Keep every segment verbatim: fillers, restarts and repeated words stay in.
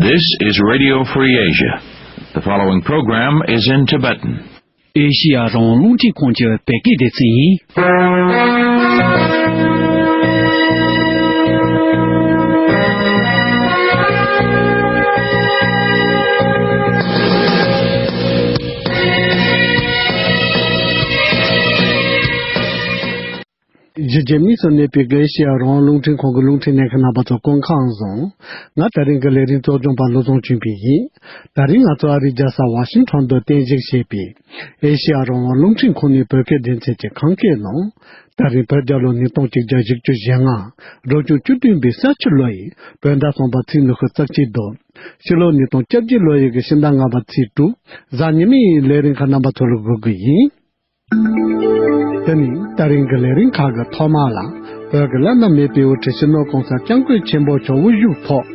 This is Radio Free Asia. The following program is in Tibetan. ཨེ་ཤི་ཡ་རང་དབང་རླུང་འཕྲིན་ཁང་གི་བོད་སྐད་སྡེ་ཚན་ཡིན། གཞིས་བྱེས་གཉིས་སུ་གནས་པའི་ཨེ་ཤེ་ཡ་རང་དབང་རླུང་འཕྲིན་ཁང་གི་རླུང་འཕྲིན་ལྷན་ཁང་རྣམ་པ་ཚོ་སྐུ་ཁམས་བཟང་། ང་དེ་རིང་གི་ལས་རིམ་གཙོ་སྐྱོང་པ་བློ་བཟང་ཆོས་འཕེལ་ཡིན། དེ་རིང་ང་ཚོ་ཨ་རིའི་རྒྱལ་ས་ཝ་ཤིང་ཊོན་དུ་རྟེན་གཞི་བྱས་པའི་ཨེ་ཤེ་ཡ་རང་དབང་རླུང་འཕྲིན་ཁང་ནས་བོད་སྐད་སྡེ་ཚན་གྱི་ཁམས་སྐད་ནང་། དེ་རིང་བོད་རྒྱལ་ལོ་ཉིས་སྟོང་གཅིག་བརྒྱ་བཞི་བཅུ་ཞེ་ལྔ། རབ་བྱུང་བཅུ་བདུན་པའི་ས་ཁྱི་ལོ་ཡི་བོད་ཟླ་གསུམ་པ་ཚེས་ཉི་ཤུ་རྩ་གཅིག་དང་། ཕྱི་ལོ་ཉིས་སྟོང་བཅོ་བརྒྱད་ལོ་ཡི་གི་ཕྱི་ཟླ་ལྔ་པ་ཚེས་དྲུག་གཟའ་ཉི་མའི་ལས་རིམ་ཁག་རྣམ་པ་ཚོ་ལ་འགོད་རྒྱུ་ཡིན། དེ་ནི་ད་རིང་གི་ལས་རིམ་ཁག་གི་ཐོག་མ་ལ། བོད་ཀྱི་བླ་ན་མེད་པའི་དབུ་ཁྲིད་སྤྱི་ནོར་༸གོང་ས་༸སྐྱབས་མགོན་ཆེན་པོ་མཆོག་དབུ་བཞུགས་ཐོག་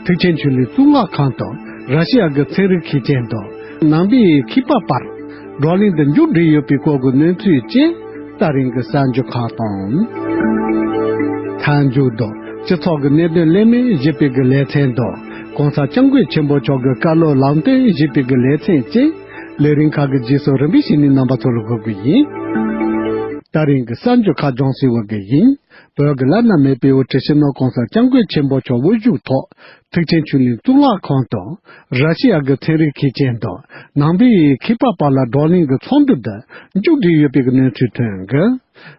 ཐེག་ཆེན་ཆོས་གླིང་གཙུག་ལག་ཁང་དུ་ར་ཤི་ཡ་གི་ཚན་རིག་མཁས་ཅན་དང་ནང་པའི་མཁས་པ་བར་བགྲོ་གླེང་དུ་མཇུག་བསྒྲིལ་ཡོད་པའི་སྐོར་གྱི་གནས་ཚུལ་བཅས་ད་རིང་གི་གསར་འགྱུར་ཁག་དང་། མཐའ་མཇུག་ཏུ་སྤྱི་ཚོགས་ཀྱི་གནད་དོན་གླེང་མོལ་ཞེས་པའི་གི་ལེ་ཚན་དང་༸གོང་ས་༸སྐྱབས་མགོན་ཆེན་པོ་མཆོག་གི་བཀའ་སློབ་ལམ་སྟོན་ཞེས་པའི་གི་ལེ་ཚན་བཅས། ལས་རིམ་ཁག་གི་རྗེས་སུ་རིམ་པས་བྱས་ནས་རྣམ་པ་ཚོ་ལ་འགོད་རྒྱུ་ཡིན། ད་རིང་གི་གསར་འགྱུར་ཁག་སྦྱོང་སའི་འོག་གི་ཡིན། བོད་ཀྱི་བླ་ན་མེད་པའི་དབུ་ཁྲིད་སྤྱི་ནོར་༸གོང་ས་༸སྐྱབས་མགོན་ཆེན་པོ་མཆོག་དབུ་བཞུགས་ཐོག་ཐེག་ཆེན་ཆོས་གླིང་གཙུག་ལག་ཁང་དུ་ར་ཤི་ཡ་གི་ཚན་རིག་མཁས་ཅན་དང་ནང་པའི་མཁས་པ་བར་ལ་བགྲོ་གླེང་གི་ཚོགས་འདུ་དེ་མཇུག་བསྒྲིལ་ཡོད་པའི་གནས་ཚུལ་ཐོན་གི།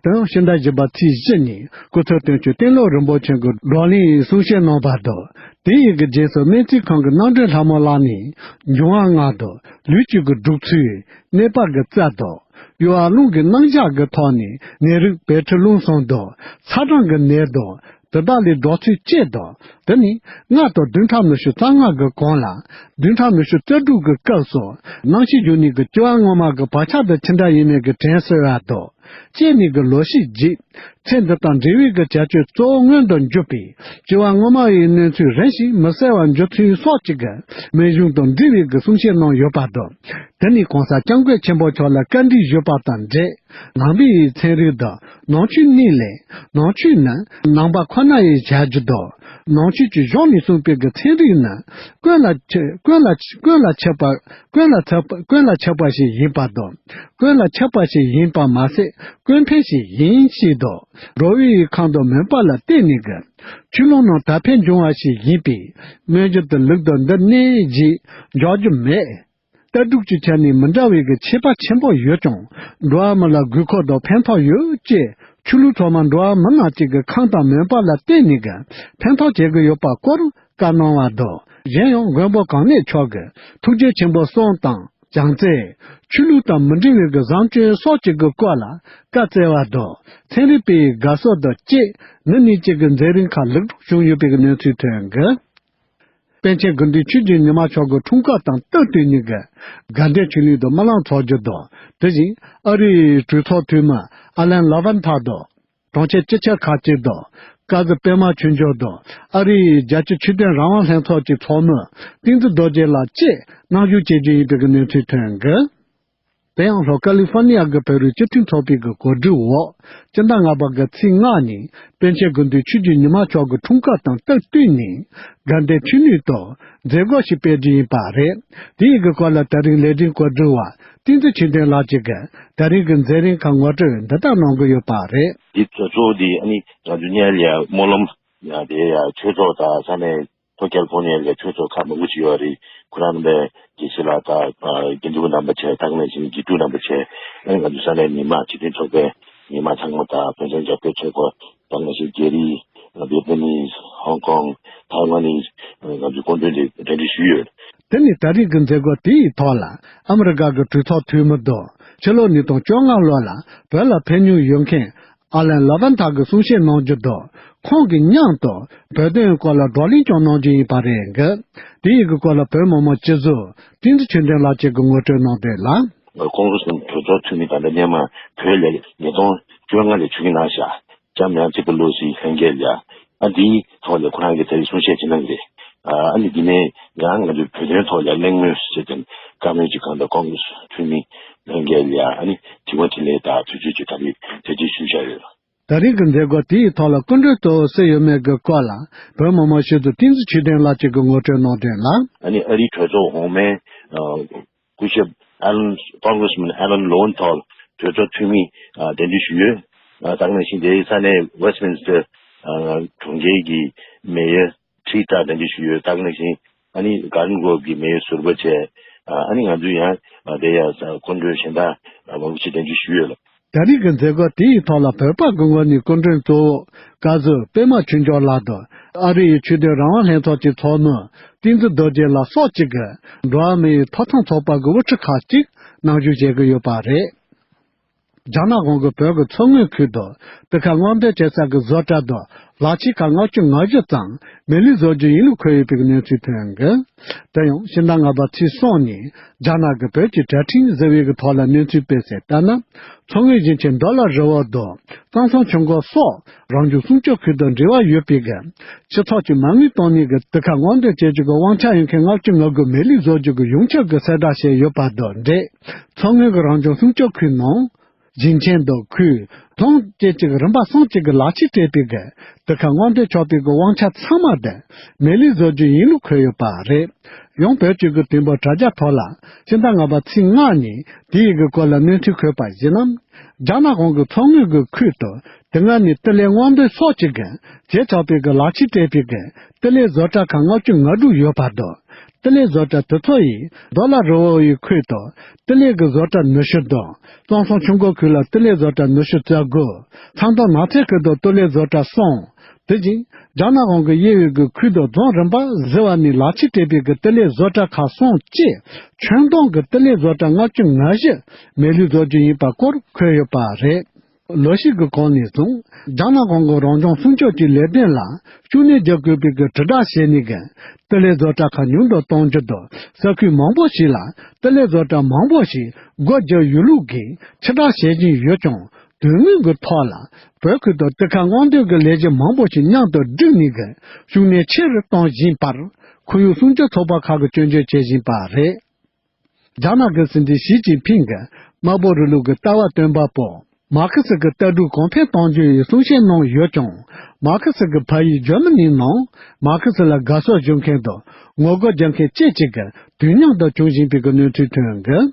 དེ་ཡང་ཕྱི་ཟླ་བཞི་པ་ཚེས་བཞི་ཉིན་སྐུ་ཚེ་དོན་གཅོད་བསྟན་སློབ་རིན་པོ་ཆེ་གིས་བགྲོ་གླེང་གསུང་བཤད་གནང་བ་དང་། དེ་ཡི་གི་རྗེས་སུ་སྨན་རྩིས་ཁང་གི་རྣམ་གྲོལ་ལྷ་མོ་ལགས་ནས་འབྱུང་བ་ལྔ་དང་ལུས་སྤྱོད་ཀྱི་སྒྲུབ་ཚུལ། གནས་པ་གི་རྩལ་དང་། གཡོ་བ་རླུང་གི་རྣམ་གཞག་གི་ཐོག་ནས་ནད་རིགས་བད་མཁྲིས་རླུང་གསུམ་དང་ཚ་གྲང་གི་ནད་དང་། དེ་དག་ལས་སྒྲོལ་ཚུལ་བཅས་དང་། དེ་ནི་ལྔ་དང་བདུན་ཕྲག་ཉི་ཤུ་རྩ་ལྔ་གི་གོང་ལ་བདུན་ཕྲག་ཉི་ཤུ་རྩ་དྲུག་གི་སྐབས་སུ་རྣམ་ཤེས་བྱུང་ནས་ཀྱི་སྐྱེ་བ་སྔོན་མ་གི་བག་ཆགས་དང་ཅི་འདྲ་ཡིན་མིན་གྱི་དྲན་གསོ་བ་དང་། སྐྱེས་ནས་ཀྱི་ལོ་ཤས་རྗེས་ཚེ་འདི་དང་འབྲེལ་བའི་གི་བྱ་སྤྱོད་གཙོ་བོ་མངོན་དུ་འགྱུར་བའི་སྐྱེ་བ་སྔོན་མ་ཡི་གནས་ཚུལ་རིམ་བཞིན་མི་གསལ་བར་འགྱུར་ཚུལ་སོགས་ཀྱི་གི་རྨད་གཞུང་དང་འབྲེལ་བའི་གི་གསུང་བཤད་གནང་ཡོད་པ་དང་། དེ་ནི་༸གོང་ས་༸སྐྱབས་མགོན་ཆེན་པོ་མཆོག་ལ་བཀའ་འདྲི་ཞུས་པ་དང་འབྲེལ། ནང་པའི་ཚན་རིག་དང་ནང་ཆོས་གཉིས་ལས། ནང་ཆོས་ནི་ནང་པ་ཁོ་ན་ཡི་བྱ་རྒྱུ་དང་། ནང་ཆོས་ཀྱི་གཞུང་ནས་གསུངས་པའི་གི་ཚན་རིག་ནི་ཀུན་ལ་ཆ་ཀུན་ལ་ཀུན་ལ་ཁྱབ་པ་ཀུན་ལ་ཁྱབ་པ་ཀུན་ལ་ཁྱབ་པ་ཞིག་ཡིན་པ་དང་། ཀུན་ལ་ཁྱབ་པ་ཞིག་ཡིན་པ་མ་ཟད་ཀུན་ཕན་ཞིག་ཡིན་ཞེས་དང་། འགྲོ་བའི་ཁམས་དང་མུན་པ་ལ་བརྟེན་ནས་ཀྱི་ཆོས་ལུགས་རྣམས་དར་འཕེལ་འབྱུང་བ་ཞིག་ཡིན་པས། སྨོན་རྒྱུ་དང་ལུགས་དང་འདི་གནས་ཞེས་འཇོག་རྒྱུ་མེད། ལྟ་གྲུབ་ཀྱི་ཆ་ནས་མི་འདྲ་བའི་གི་ཁྱད་པར་ཆེན་པོ་ཡོད་ཀྱང་། འགྲོ་བ་མི་ལ་དགོས་མཁོ་དང་ཕན་ཐོགས་ཡོད་ཅེས་ཆོས་ལུགས་ཚང་མ་འགྲོ་བ་མི་རྣམས་ཀྱི་གི་ཁམས་དང་མུན་པ་ལ་བརྟེན་ནས་གི་ཕན་ཐོགས་བྱེད་ཀྱི་ཡོད་པ་སྐོར་བཀའ་གནང་བ་དང་། གཞན་ཡང་མགོན་པོ་གང་ཉིད་མཆོག་གི་ཐུགས་རྗེ་ཆེན་པོ་གསུམ་དང་བྱང་རྩེ། ཆོས་ལུགས་དང་མི་འབྲེལ་བའི་གི་བཟང་སྤྱོད་སོགས་ཀྱི་གི་སྐོར་ལ་བཀའ་སྩལ་བ་དང་། ཚན་རིག་པའི་དགའ་གསོ་དང་བཅས་འདི་ནས་ཀྱི་གི་མཛད་རིམ་ཁག་ལེགས་གྲུབ་བྱུང་ཡོད་པའི་གི་གནས་ཚུལ་ཐོན་གི། པཎ་ཆེན་དགེ་འདུན་ཆོས་ཀྱི་ཉི་མ་མཆོག་གི་འཁྲུངས་སྐར་དང་སྟབས་བསྟུན་ནས་ཀྱི་དགའ་ལྡན་ཆོས་གླིང་དུ་སྨོན་ལམ་འཚོགས་རྒྱུ་དང་། དེ་བཞིན་ཨ་རིའི་གྲོས་ཚོགས་འཐུས་མི་ཨ་ལན་ལ་ཝན་ཐ་དང་། གྲོང་ཁྱེར་སྤྱི་ཁྱབ་ཁག་ཅིག་དང་། ཀ་ཟི་པད་མ་ཆོས་འབྱོར་དང་། ཨ་རིའི་རྒྱལ་སྤྱིའི་ཆོས་དོན་རང་དབང་ལྷན་ཚོགས་ཀྱི་ཚོགས་མི་བསྟན་འཛིན་རྡོ་རྗེ་ལགས་བཅས་གནང་བཞུགས་བྱེད་རྒྱུ་ཡིན་པའི་གནས་ཚུལ་ཐོན་གི། དེ་ཡང་ལྷོ་ཀ་ལི་ཧྥོ་ནི་ཡ་གི་བོད་རིགས་སྤྱི་མཐུན་ཚོགས་པའི་གི་གོ་སྒྲིག་འོག་སྤྱི་ཟླ་ལྔ་པ་གི་ཚེས་ལྔ་ཉིན་པཎ་ཆེན་དགེ་འདུན་ཆོས་ཀྱི་ཉི་མ་མཆོག་གི་འཁྲུངས་སྐར་དང་སྟབས་བསྟུན་ནས་དགའ་ལྡན་ཆོས་གླིང་དུ་མཛད་སྒོ་ཞིག་སྤེལ་རྒྱུ་ཡིན་པ་རེད། དེ་ཡི་གི་སྐོར་ལ་ད་རིང་ལས་རིམ་གོ་སྒྲིག་པ་བསྟན་འཛིན་ཆོས་ལྡན་ལགས་ཀྱིས་གི་ད་རིང་གི་མཛད་རིམ་ཁག་ངོ་སྤྲོད་འདི་ལྟར་གནང་གི་ཡོད་པ་རེད། འདི་གཙོ་བོ་འདི་ཨ་ནི་ང་ཚོ་སྔོན་ལ་ཡ་སྨོན་ལམ་ཡ་དེ་ཡ་ཆོས་ཚོགས་དང་ས་གནས་ལྷོ་ཀལ་ཧྥོ་ནི་ཡ་ལ་ཆོས་ཚོགས་ཁག་མང་པོ་ཞིག་ཡོད་རེད། ཁོ་རང་རྣམ་པའི་དགེ་བཤེས་ལགས་དང་དགེ་འདུན་རྣམ་པ་བྱས། ད་ག་ནང་བཞིན་དགེ་ཕྲུག་རྣམ་པ་བྱས། ཨ་ནི་ང་ཚོ་ས་གནས་མི་མང་སྤྱི་མཐུན་ཚོགས་པའི་མི་མང་ཚང་མ་དང་བོད་དོན་རྒྱབ་སྐྱོར་ཚོགས་པ། ད་ག་ནང་བཞིན་རྒྱ་རིགས། ཝེ་ཏི་ནམ། ཧོང་ཀོང་། ཐའེ་ཝན་ནི་ང་ཚོའི་སྐུ་མགྲོན་དེ་གདན་འདྲེན་ཞུས་ཡོད། དེ་ནི་ད་རེས་ཀྱི་མཛད་སྒོ་དེའི་ཐོག་ལ་ཨ་མི་རི་ཀ་གི་གྲོས་ཚོགས་འཐུས་མི་དང་ཕྱི་ལོ་ཉིས་སྟོང་བཅོ་ལྔ་ལོ་ལ་བོད་ལ་ཕེབས་མྱོང་ཡོད་མཁན་ཨ་ལན་ལ་ཝན་ཐ་གིས་གསུང་བཤད་གནང་རྒྱུ་དང་། ཁོང་གི་མཉམ་དུ་བོད་དོན་སྐོར་ལ་བགྲོ་གླེང་ཀྱང་གནང་རྒྱུ་ཡིན་པ་རེད་འདུག་དེ་ཡི་གི་སྐོར་ལ་བོད་མི་མང་སྤྱི་ཟུར་བསྟན་འཛིན་ཆོས་ལྡན་ལགས་ཀྱིས་གི་ངོ་སྤྲོད་གནང་དོན་ལ། ཁོང་ཚོ་གྲོས་ཚོགས་འཐུས་མི་ད་ལྟ་སྔོན་མ་བོད་ལ་ཉིས་སྟོང་བཅོ་ལྔ་ལ་ཆིབས་བསྒྱུར་གནང་བཞག་ལྕམ་ནེན་སི་པེ་ལོ་སི་ལྷན་རྒྱས་ལ། ཨ་འདིའི་ཐོག་ལ་ཁོ་རང་གིས་ད་རེས་གསུང་བཤད་ཅིག་གནང་གི་རེད། ཨ་ནི་འདི་ནས་ཡང་ང་ཚོའི་བོད་དོན་ཐོག་ལ་གླེང་མོལ་ཟེར་དེ་བཀའ་མོལ་ཅིག་གནང་དང་། ཀོང་གྷི་རེ་སི་འཐུས་མི་ལྷན་རྒྱས་ལ་ཨ་ནི་དྲི་བ་དྲིས་ལན་དང་དུས་ཚོད་ཅིག་ད་རེས་ཐེངས་གཅིག་ཞུས་བཞག་ཡོད། ད་རིང་གི་མཛད་སྒོ་དེའི་ཐོག་ལ་སྐུ་མགྲོན་གཙོ་བོ་སུ་ཡིན་མིན་གྱི་སྐོར་ལ་བོད་མི་མང་སྤྱི་འཐུས་བསྟན་འཛིན་ཆོས་ལྡན་ལགས་ཀྱིས་ངོ་སྤྲོད་གནང་དོན་ལ། ཨ་ནི་ཨ་རིའི་གྲོས་ཚོགས་འོག་མའི་ཨ་སྐུ་ཞབས་Alan Congressman Alan Lowenthal གྲོས་ཚོགས་འཐུས་མི་ཨ་གདན་འདྲེན་ཞུས་ཡོད། ཨ་ད་ག་ནང་བཞིན་དེའི་ས་གནས་Westminster ཨ་གྲོང་ཁྱེར་གྱི་མེ་ཡར་ཁྲི་ཏྲ་གདན་འདྲེན་ཞུས་ཡོད། ད་ག་ནང་བཞིན་ཨ་ནི་Garden Grove གྱི་མེ་ཡར་ཟུར་པ་བཅས་ཨ་ནི་ང་ཚོས་ཡང་དེ་ཡང་སྐུ་མགྲོན་གཞན་དག་མང་པོ་ཞིག་གདན་འདྲེན་ཞུས་ཡོད་ལ། ད་རེས་ཀྱི་མཛད་སྒོ་དེའི་ཐོག་ལ་བོད་པ་གི་ངོས་ནས་སྐུ་མགྲོན་གཙོ་བོ་བཀའ་ཟུར་པད་མ་ཆོས་འབྱོར་ལགས་དང་ཨ་རི་ཡི་ཆོས་དད་རང་དབང་ལྷན་ཚོགས་ཀྱི་ཚོགས་མི་བསྟན་འཛིན་རྡོ་རྗེ་ལགས་སོགས་ཀྱིས་འགྲོ་བ་མིའི་ཐོབ་ཐང་ཚོགས་པ་གི་དབུ་ཁྲིད་ཁག་ཅིག་གནང་བཞུགས་བྱེད་ཀྱི་ཡོད་པ་རེད། རྒྱ་ནག་གཞུང་གིས་བོད་ཀྱི་མཚོ་སྔོན་ཁུལ་དུ་དུད་ཁ་སྔོག་འདོན་བྱེད་ས་ཀྱི་བཟོ་གྲྭ་དུ་ལག་ཆས་ཁག་ལྔ་བཅུ་ང་བཞི་ཙམ་མེ་ལུགས་བཟོ་རྒྱུའི་ཡིན་ལུགས་འཁོད་ཡོད་པའི་གནས་ཚུལ་ཐོན་ཡོད། དེ་ཡང་ཕྱི་ཟླ་ལྔ་པ་ཚེས་གསུམ་ཉིན་རྒྱ་ནག་གི་བོད་ཀྱི་དྲ་འཕྲིན་གཟིགས་དབྱིབས་ཀྱི་ཐོག་ལ་གནས་ཚུལ་སྤེལ་གསལ་ལྟར་ན། མཚོ་སྔོན་ཞིང་ཆེན་མདོ་ལ་རི་བོ་དང་གཙང་གསུམ་ཆུ་འགོ་སོགས་རང་སྐྱོང་སྲུང་སྐྱོབ་ཁུལ་དང་འབྲེལ་བ་ཡོད་པའི་གི་སྤྱི་ཚོགས་ཀྱི་མ་དངུལ་གཏོང་ནས་གི་དུད་ཁ་སྔོག་འདོན་བྱེད་རྒྱུ་གི་དབང་ཆ་ཡོད་མཁན་ལྔ་བཅུ་ང་དགུ་མེ་ལུགས་བཟོ་རྒྱུ་གི་ཡོངས་ཁྱབ་ཀྱི་གསལ་བསྒྲགས་བྱས་ཡོད་པ་དང་འབྲེལ། མཚོ་སྔོན་གྱི་རང་སྐྱོང་སྲུང་སྐྱོབ་ཁུལ་ནང་ཞིང་ཆེན་དང་ཁུལ་རྫོང་བཅས་ཀྱི་རིམ་པ་གསུམ་གཅིག་གི་ལག་ཆས་སྤྲད་པའི་གི་དུད་ཁ་སྔོག་འདོན་ཆོག་པའི་གི་དབང་ཆ་ཚང་མ་དེ་མེ་ལུགས་བཟོ་རྒྱུའི་ཡིན་ལུགས་འཁོད་ཡོད་པ་རེད། ཡང་བོད་ཀྱི་གི་དུས་འབོར་དྲ་རྒྱ་ཐོག་ལ་ཕྱི་ཟླ་ལྔ་པ་ཚེས་ལྔ་ཉིན་དེའི་གི་སྐོར་ལ་གནས་ཚུལ་འཁོད་པར་གཞིགས་ན། རྒྱ་ནག་གཞུང་གིས་མཚོ་སྔོན་གྱི་ཁུལ་དུ་དེ་སྔ་ནས་དུད་ལེན་སྔོག་འདོན་སོགས་ཀྱི་གི་བྱེད་ཆོག་པའི་གི་ལག་ཆས་སྤྲད་པའི་གི་དུད་ལེན་བཟོ་གྲྭ་ཁག་ལྔ་བཅུ་ང་དྲུག་ཡོད་པ་དང་། དུད་ལེན་བཟོ་གྲྭ་དེ་ཚོ་ཡིས་མདོ་ལ་རི་བོ་ཡི་ཁུལ་དུ་དུད་ལེན་གྱི་བཟོ་གྲྭ་ཉི་ཤུ་དང་། གཙང་གསུམ་ཆུ་འགོ་ཁུལ་ལ་དུད་ལེན་བཟོ་གྲྭ་ཉི་ཤུ་རྩ་དགུ། མཚམས་དང་ནགས་ཚལ་ཁུལ་དུ་དུད་ལེན་བཟོ་གྲྭ་གསུམ། དེ་བཞིན་རྒྱ་ནག་གཞུང་གི་དབྱེ་བའི་གི་ཁུལ་དང་རྫོང་རིམ་པ་བཞི་བ་ནས་ལག་ཆས་སྤྲད་པའི་གི་དུད་ལེན་བཟོ་གྲྭ་ཁག་གསུམ་བཅས་ཁྱོན་བསྡོམས་ཀྱི་དུད་ལེན་བཟོ་གྲྭ་ལྔ་བཅུ་ང་བཞི་མེ་ལུགས་བཟོ་རྒྱུ་ཡིན་པ་སྐོར་འཁོད་ཡོད་པ་རེད། ལོ་ཤས་ཀྱི་གོང་ནས་བཟུང་རྒྱ་ནག་གཞུང་གི་རང་སྐྱོང་སྲུང་སྐྱོབ་ཀྱི་ལས་དོན་ལ་ཤུགས་སྣོན་རྒྱག་དགོས་པའི་གི་དྲིལ་བསྒྲགས་བྱས་ནས་གི་དུད་ལེན་བཟོ་གྲྭ་ཁག་ཉུང་དུ་གཏོང་རྒྱུ་དང་ས་ཁུལ་མང་པོ་ཞིག་ལ་དུད་ལེན་བཟོ་གྲྭ་མང་པོ་ཞིག་སྒོ་བརྒྱབ་ཡོད་ལུགས་ཀྱི་ཕྱིར་བསྒྲགས་བྱེད་བཞིན་ཡོད་ཀྱང་། དོན་དངོས་ཀྱི་ཐོག་ལ་བོད་ཁུལ་དུ་དུད་ཁ་སྔོག་འདོན་གྱི་ལས་གཞི་མང་པོ་ཞིག་མཉམ་དུ་བསྒྲིགས་ནས་གི་ཤུགས་སྣོན་ཆེ་རུ་གཏོང་བཞིན་པར་ཁོར་ཡུག་སྲུང་སྐྱོབ་ཚོགས་པ་ཁག་གིས་སྐྱོན་བརྗོད་བྱེད་བཞིན་པ་རེད། རྒྱ་ནག་གི་སྲིད་འཛིན་ཞི་ཅིན་ཕིང་གི་དམར་པོ་རིང་ལུགས་ཀྱི་ལྟ་བ་སྟོན་པ་པོ་མར་ཁེ་སི་གི་ལྟ་གྲུབ་གོང་འཕེལ་གཏོང་རྒྱུ་ཡི་གསུང་བཤད་གནང་ཡོད་ཀྱང་། མར་ཁེ་སི་གི་ཕ་ཡུལ་འཇར་མ་ནིའི་ནང་མར་ཁེ་སི་ལ་དགའ་ཕྱོགས་ཞུ་མཁན་དང་ངོ་རྒོལ་རྒྱག་མཁན་བཅས་ཀྱི་གི་དུས་མཉམ་དུ་བྱུང་བཞིན་པའི་གི་གནས་ཚུལ་ཐོན་གི།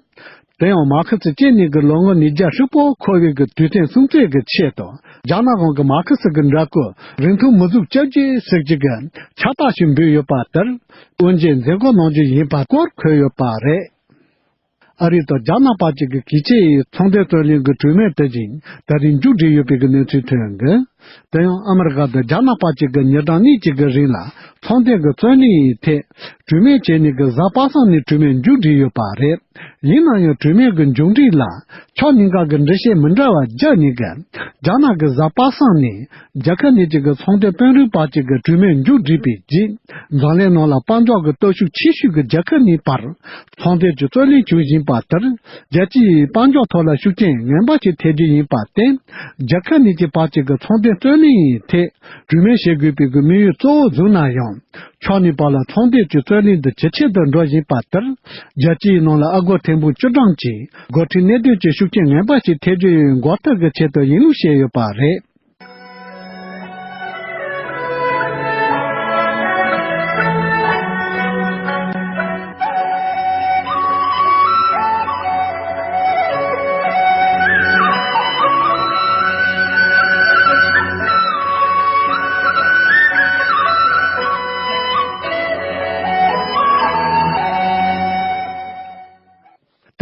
དེ་ཡང་མར་ཁེ་སི་སྐྱེས་ནས་ཀྱི་ལོ་ངོ་ཉིས་བརྒྱ་ཧྲིལ་པོ་འཁོར་བའི་གི་དུས་སྟོན་སྲུང་བརྩི་གི་ཆེད་དུ་རྒྱ་ནག་གཞུང་གི་མར་ཁེ་སི་གི་འདྲ་སྐུ་རིང་ཐུང་མི་གཟུགས་བཅོ་བརྒྱད་ཟེར་གྱི་གི་ཕྱག་རྟགས་ཤིག་འབུལ་ཡོད་པ་ལྟར་དབུ་འབྱེད་མཛད་སྒོ་གནང་རྒྱུ་ཡིན་པ་སྐོར་འཁོད་ཡོད་པ་རེད། ཨ་རི་དང་རྒྱ་ནག་བར་གྱི་གི་གལ་ཆེ་བའི་ཚོང་དོན་རྩོད་གླེང་གི་གྲོས་མོལ་དེ་བཞིན་ད་རིང་མཇུག་སྒྲིལ་ཡོད་པའི་གི་གནས་ཚུལ་ཐོན་གི། དེ་ཡང་ཨ་མི་རི་ཀ་དང་རྒྱ་ནག་བར་གྱི་གི་ཉིན་གྲངས་གཉིས་ཀྱི་གི་རིང་ལ་ཚོང་དོན་གྱི་རྩོད་གླེང་ཡི་ཐད་གྲོས་མོལ་བྱས་ནས་གི་གཟའ་པ་སངས་ནས་གྲོས་མོལ་མཇུག་སྒྲིལ་ཡོད་པ་རེད། ཡིན་ན་ཡང་གྲོས་མོལ་གྱི་མཇུག་སྒྲིལ་ལ་ཕྱོགས་གཉིས་ཀ་གི་འགྲེལ་བཤད་མི་འདྲ་བ་བརྒྱབ་ནས་གི་རྒྱ་ནག་གི་གཟའ་པ་སངས་ནས་རྒྱལ་ཁབ་གཉིས་ཀྱི་གི་ཚོང་དོན་དཔོན་རིགས་བར་གྱི་གི་གྲོས་མོལ་མཇུག་སྒྲིལ་བའི་རྗེས་འཛམ་གླིང་ནང་ལ་དཔལ་འབྱོར་གྱི་སྟོབས་ཤུགས་ཆེ་ཤོས་ཀྱི་རྒྱལ་ཁབ་གཉིས་བར་ཚོང་དོན་གྱི་རྩོད་གླེང་བྱུང་བཞིན་པ་ལྟར། རྒྱལ་སྤྱིའི་དཔལ་འབྱོར་ཐོག་ལ་ཤུགས་རྐྱེན་ངན་པ་ཞིག་ཐེབས་རྒྱུ་ཡིན་པར་བརྟེན། རྒྱལ་ཁབ་གཉིས་ཀྱི་བར་གྱི་གི་ཚོང་དོན་རྩོད་གླེང་ཡི་ཐད་གྲོས་མོལ་བྱེད་དགོས་པའི་གི་དམིགས་ཡུལ་གཙོ་བོ་བཟུང་ན་ཡང་། ཕྱོགས་གཉིས་བར་ལ་ཚོང་དོན་གྱི་རྩོད་གླེང་འདི་ཇེ་ཆེ་དུ་འགྲོ་བཞིན་པ་ལྟར། རྒྱལ་སྤྱིའི་ནང་ལ་ཨ་སྒོར་ཐེར་འབུམ་བཅུ་གྲངས་ཀྱི་འགོ་ཁྲིད་གནད་དོན་གྱི་ཤུགས་རྐྱེན་ངན་པ་ཞིག་ཐེབས་རྒྱུ་ཡི་འགོག་ཐབས་ཀྱི་ཆེད་དུ་ཡིན་ལུགས་བཤད་ཡོད་པ་རེད།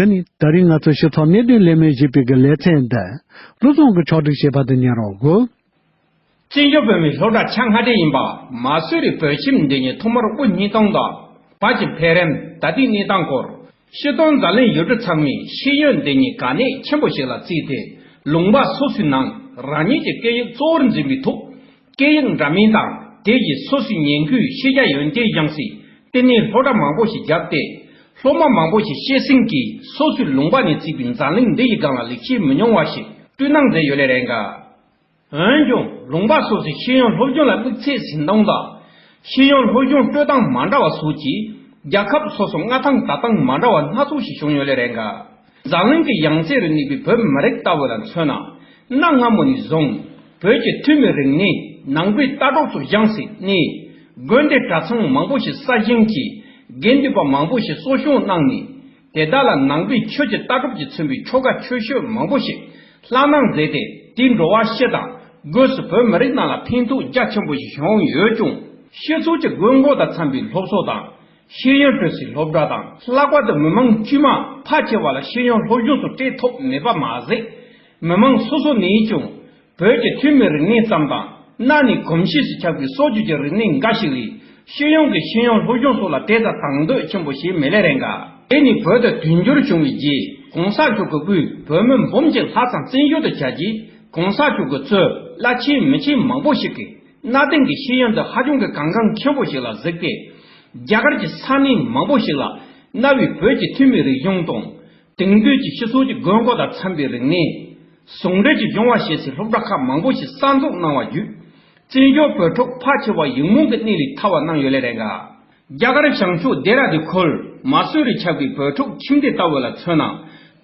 དེ་ནི་ད་རིང་ང་ཚོ་ཕྱི་ཚོགས་གནད་དོན་ལས་མི་ཞེས་པའི་གི་ལེ་ཚན་འདི་བློ་བཟང་གིས་ཕྱོགས་སྒྲིག་བྱས་པ་དེ་ཉན་རོགས་གོ། བཙན་བྱོལ་བོད་མིའི་སློབ་གྲྭ་ཆ་ལྔ་སྡེ་ཡིན་པ་མ་སུ་རི་བོད་ཁྱིམ་འདི་ཉིད་ཐོག་མར་དབུ་བརྙེས་སྟངས་དང་བར་གྱི་འཕེལ་རིམ། ད་ལྟའི་གནས་སྟངས་སྐོར། སྤྱིར་བཏང་འཛམ་གླིང་ཡུལ་གྲུ་ཚང་མས་ཤེས་ཡོན་འདི་ཉིད་གལ་གནད་ཆེན་པོ་ཞིག་ལ་བརྩིས་ཏེ། ལུང་པ་སོ་སོའི་ནང་རང་ཉིད་ཀྱི་སྐད་ཡིག་གཙོ་བོར་འཛིན་པའི་ཐོག་སྐད་ཡིག་འདྲ་མིན་དང་དེ་བཞིན་སོ་སོའི་ཉེ་ཁུལ་ཤེས་བྱ་ཡོན་ཏན་སྦྱངས་སའི་བསྟི་གནས་སློབ་གྲྭ་མང་པོ་ཞིག་བརྒྱབ་སྟེ། སློབ་མ་མང་པོ་ཞིག་སྐྱེད་སྲིང་གིས་སོ་སོའི་ལུང་པ་ནས་བརྩིས་པའི་འཛམ་གླིང་འདི་ཡི་སྒང་ལ་ལེགས་བཤད་མི་ཉུང་བ་ཞིག་བསྐྲུན་གནང་མཛད་ཡོད་ལེ་རེད་འགའ། འོན་ཀྱང་ལུང་པ་སོ་སོའི་ཤེས་ཡོན་སློབ་སྦྱོང་ལ་དམིགས་ཚད་ཟིན་སྟངས་དང་། ཤེས་ཡོན་སློབ་སྦྱོང་སྤྲོད་སྟངས་མ་འདྲ་བ་སོགས་ཀྱིས་རྒྱལ་ཁབ་སོ་སོ་མངའ་ཐང་དར་སྟངས་མ་འདྲ་བ་སྣ་ཚོགས་ཤིག་བྱུང་ཡོད་ལེ་རེད་འགའ། འཛམ་གླིང་གི་ཡང་རྩེ་རུ་གནས་པའི་བོད་མི་རིགས་ལྟ་བུ་ལ་མཚོན་ན། གནའ་སྔ་མོ་ནས་བཟུང་ བོད་ཀྱི་ཐུན་མིན་རིག་གནས་ནང་པའི་ལྟ་གྲུབ་སོགས་སྦྱངས་ཟིན་ནས། དགོན་སྡེ་གྲྭ་ཚང་མང་པོ་ཞིག་གསར་བཞེངས་ཀྱིས་དགེ་འདུན་པ་མང་པོ་ཞིག་གསོ་སྐྱོང་གནང་ནས། དེ་དག་ལ་ནང་པའི་ཆོས་ཀྱི་ལྟ་གྲུབ་ཀྱིས་མཚོན་པའི་ཆོ་ག་ཆོས་སྤྱོད་མང་པོ་ཞིག་བསླབ་གནང་མཛད་དེ། དེའི་འགྲོ་བ་སྤྱི་དང་སྒོས་སུ་བོད་མི་རིགས་རྣམས་ལ་ཕན་ཐོགས་རྒྱ་ཆེན་པོ་ཞིག་བྱུང་ཡོད་ཀྱང་། སྤྱི་ཚོགས་ཀྱི་དགོས་མཁོ་དང་འཚམ་པའི་སློབ་གསོ་དང་། ཤེས་ཡོན་སྤྲོད་སའི་སློབ་གྲྭ་དང་། ལྷག་པར་དུ་མི་མང་དཀྱུས་མ་ཕལ་ཆེ་བ་ལ་ཤེས་ཡོན་སློབ་སྦྱོང་སོགས་སྤྲད་ཐུབ་མེད་པ་མ་ཟད། མི་མང་སོ་སོ་ནས་ཀྱང་བོད་ཀྱི་ཐུན་མིན་རིག་གནས་ཙམ་དང་། གནའ་ནས་གོམས་གཤིས་སུ་ཆགས་པའི་སྲོལ་རྒྱུན་གྱི་རིག་གནས་འགའ་ཞིག་ལས། སྤྱི་ཡོངས་ཀྱི་ཤེས་ཡོན་སློབ་སྦྱོང་སོགས་ལ་དེ་ཙམ་དང་འདོད་ཆེན་པོ་ཞིག་མེད་ལེ་རེད་འགའ། དེ་ནི་བོད་དུ་དུས་འགྱུར་བྱུང་བའི་རྗེས། གོང་ས་མཆོག་གི་སྐུས་བོད་མི་འབུམ་གཅིག་ལྷག་ཙམ་བཙན་བྱོལ་དུ་བྱས་རྗེས། གོང་ས་མཆོག་གི་གཙོས་བླ་ཆེན་མི་ཆེན་མང་པོ་ཞིག་གིས་གནའ་དེང་གི་ཤེས་ཡོན་འདི་ཧ་ཅང་གི་གལ་འགངས་ཆེན་པོ་ཞིག་ལ་གཟིགས་ཏེ། རྒྱ་གར་གྱི་ས་གནས་མང་པོ་ཞིག་ལ་གནའ་བོའི་བོད་ཀྱི་ཐུན་མིན་རིག་གཞུང་དང་། དེང་དུས་ཀྱི་སྤྱི་ཚོགས་ཀྱི་དགོས་མཁོ་དང་འཚམ་པའི་རིག་གནས། ཟུང་འབྲེལ་གྱིས་སྦྱོང་བ་བྱེད་སའི་སློབ་གྲྭ་ཁག་མང་པོ་ཞིག་གསར་འཛུགས་གནང་བ་བརྒྱུད། བཙན་བྱོལ་བོད་ཕྲུག་ཕལ་ཆེ་བ་ཡིག་རྨོངས་ཀྱི་གནས་ལས་ཐར་བ་གནང་ཡོད་ལེ་རེད་འགའ། རྒྱ་གར་བྱང་ཕྱོགས་ལྡེ་ར་ལྡུན་ཁུལ་མ་སུ་རི་ཆགས་པའི་བོད་ཕྲུག་ཁྱིམ་སྡེ་ལྟ་བུ་ལ་མཚོན་ན།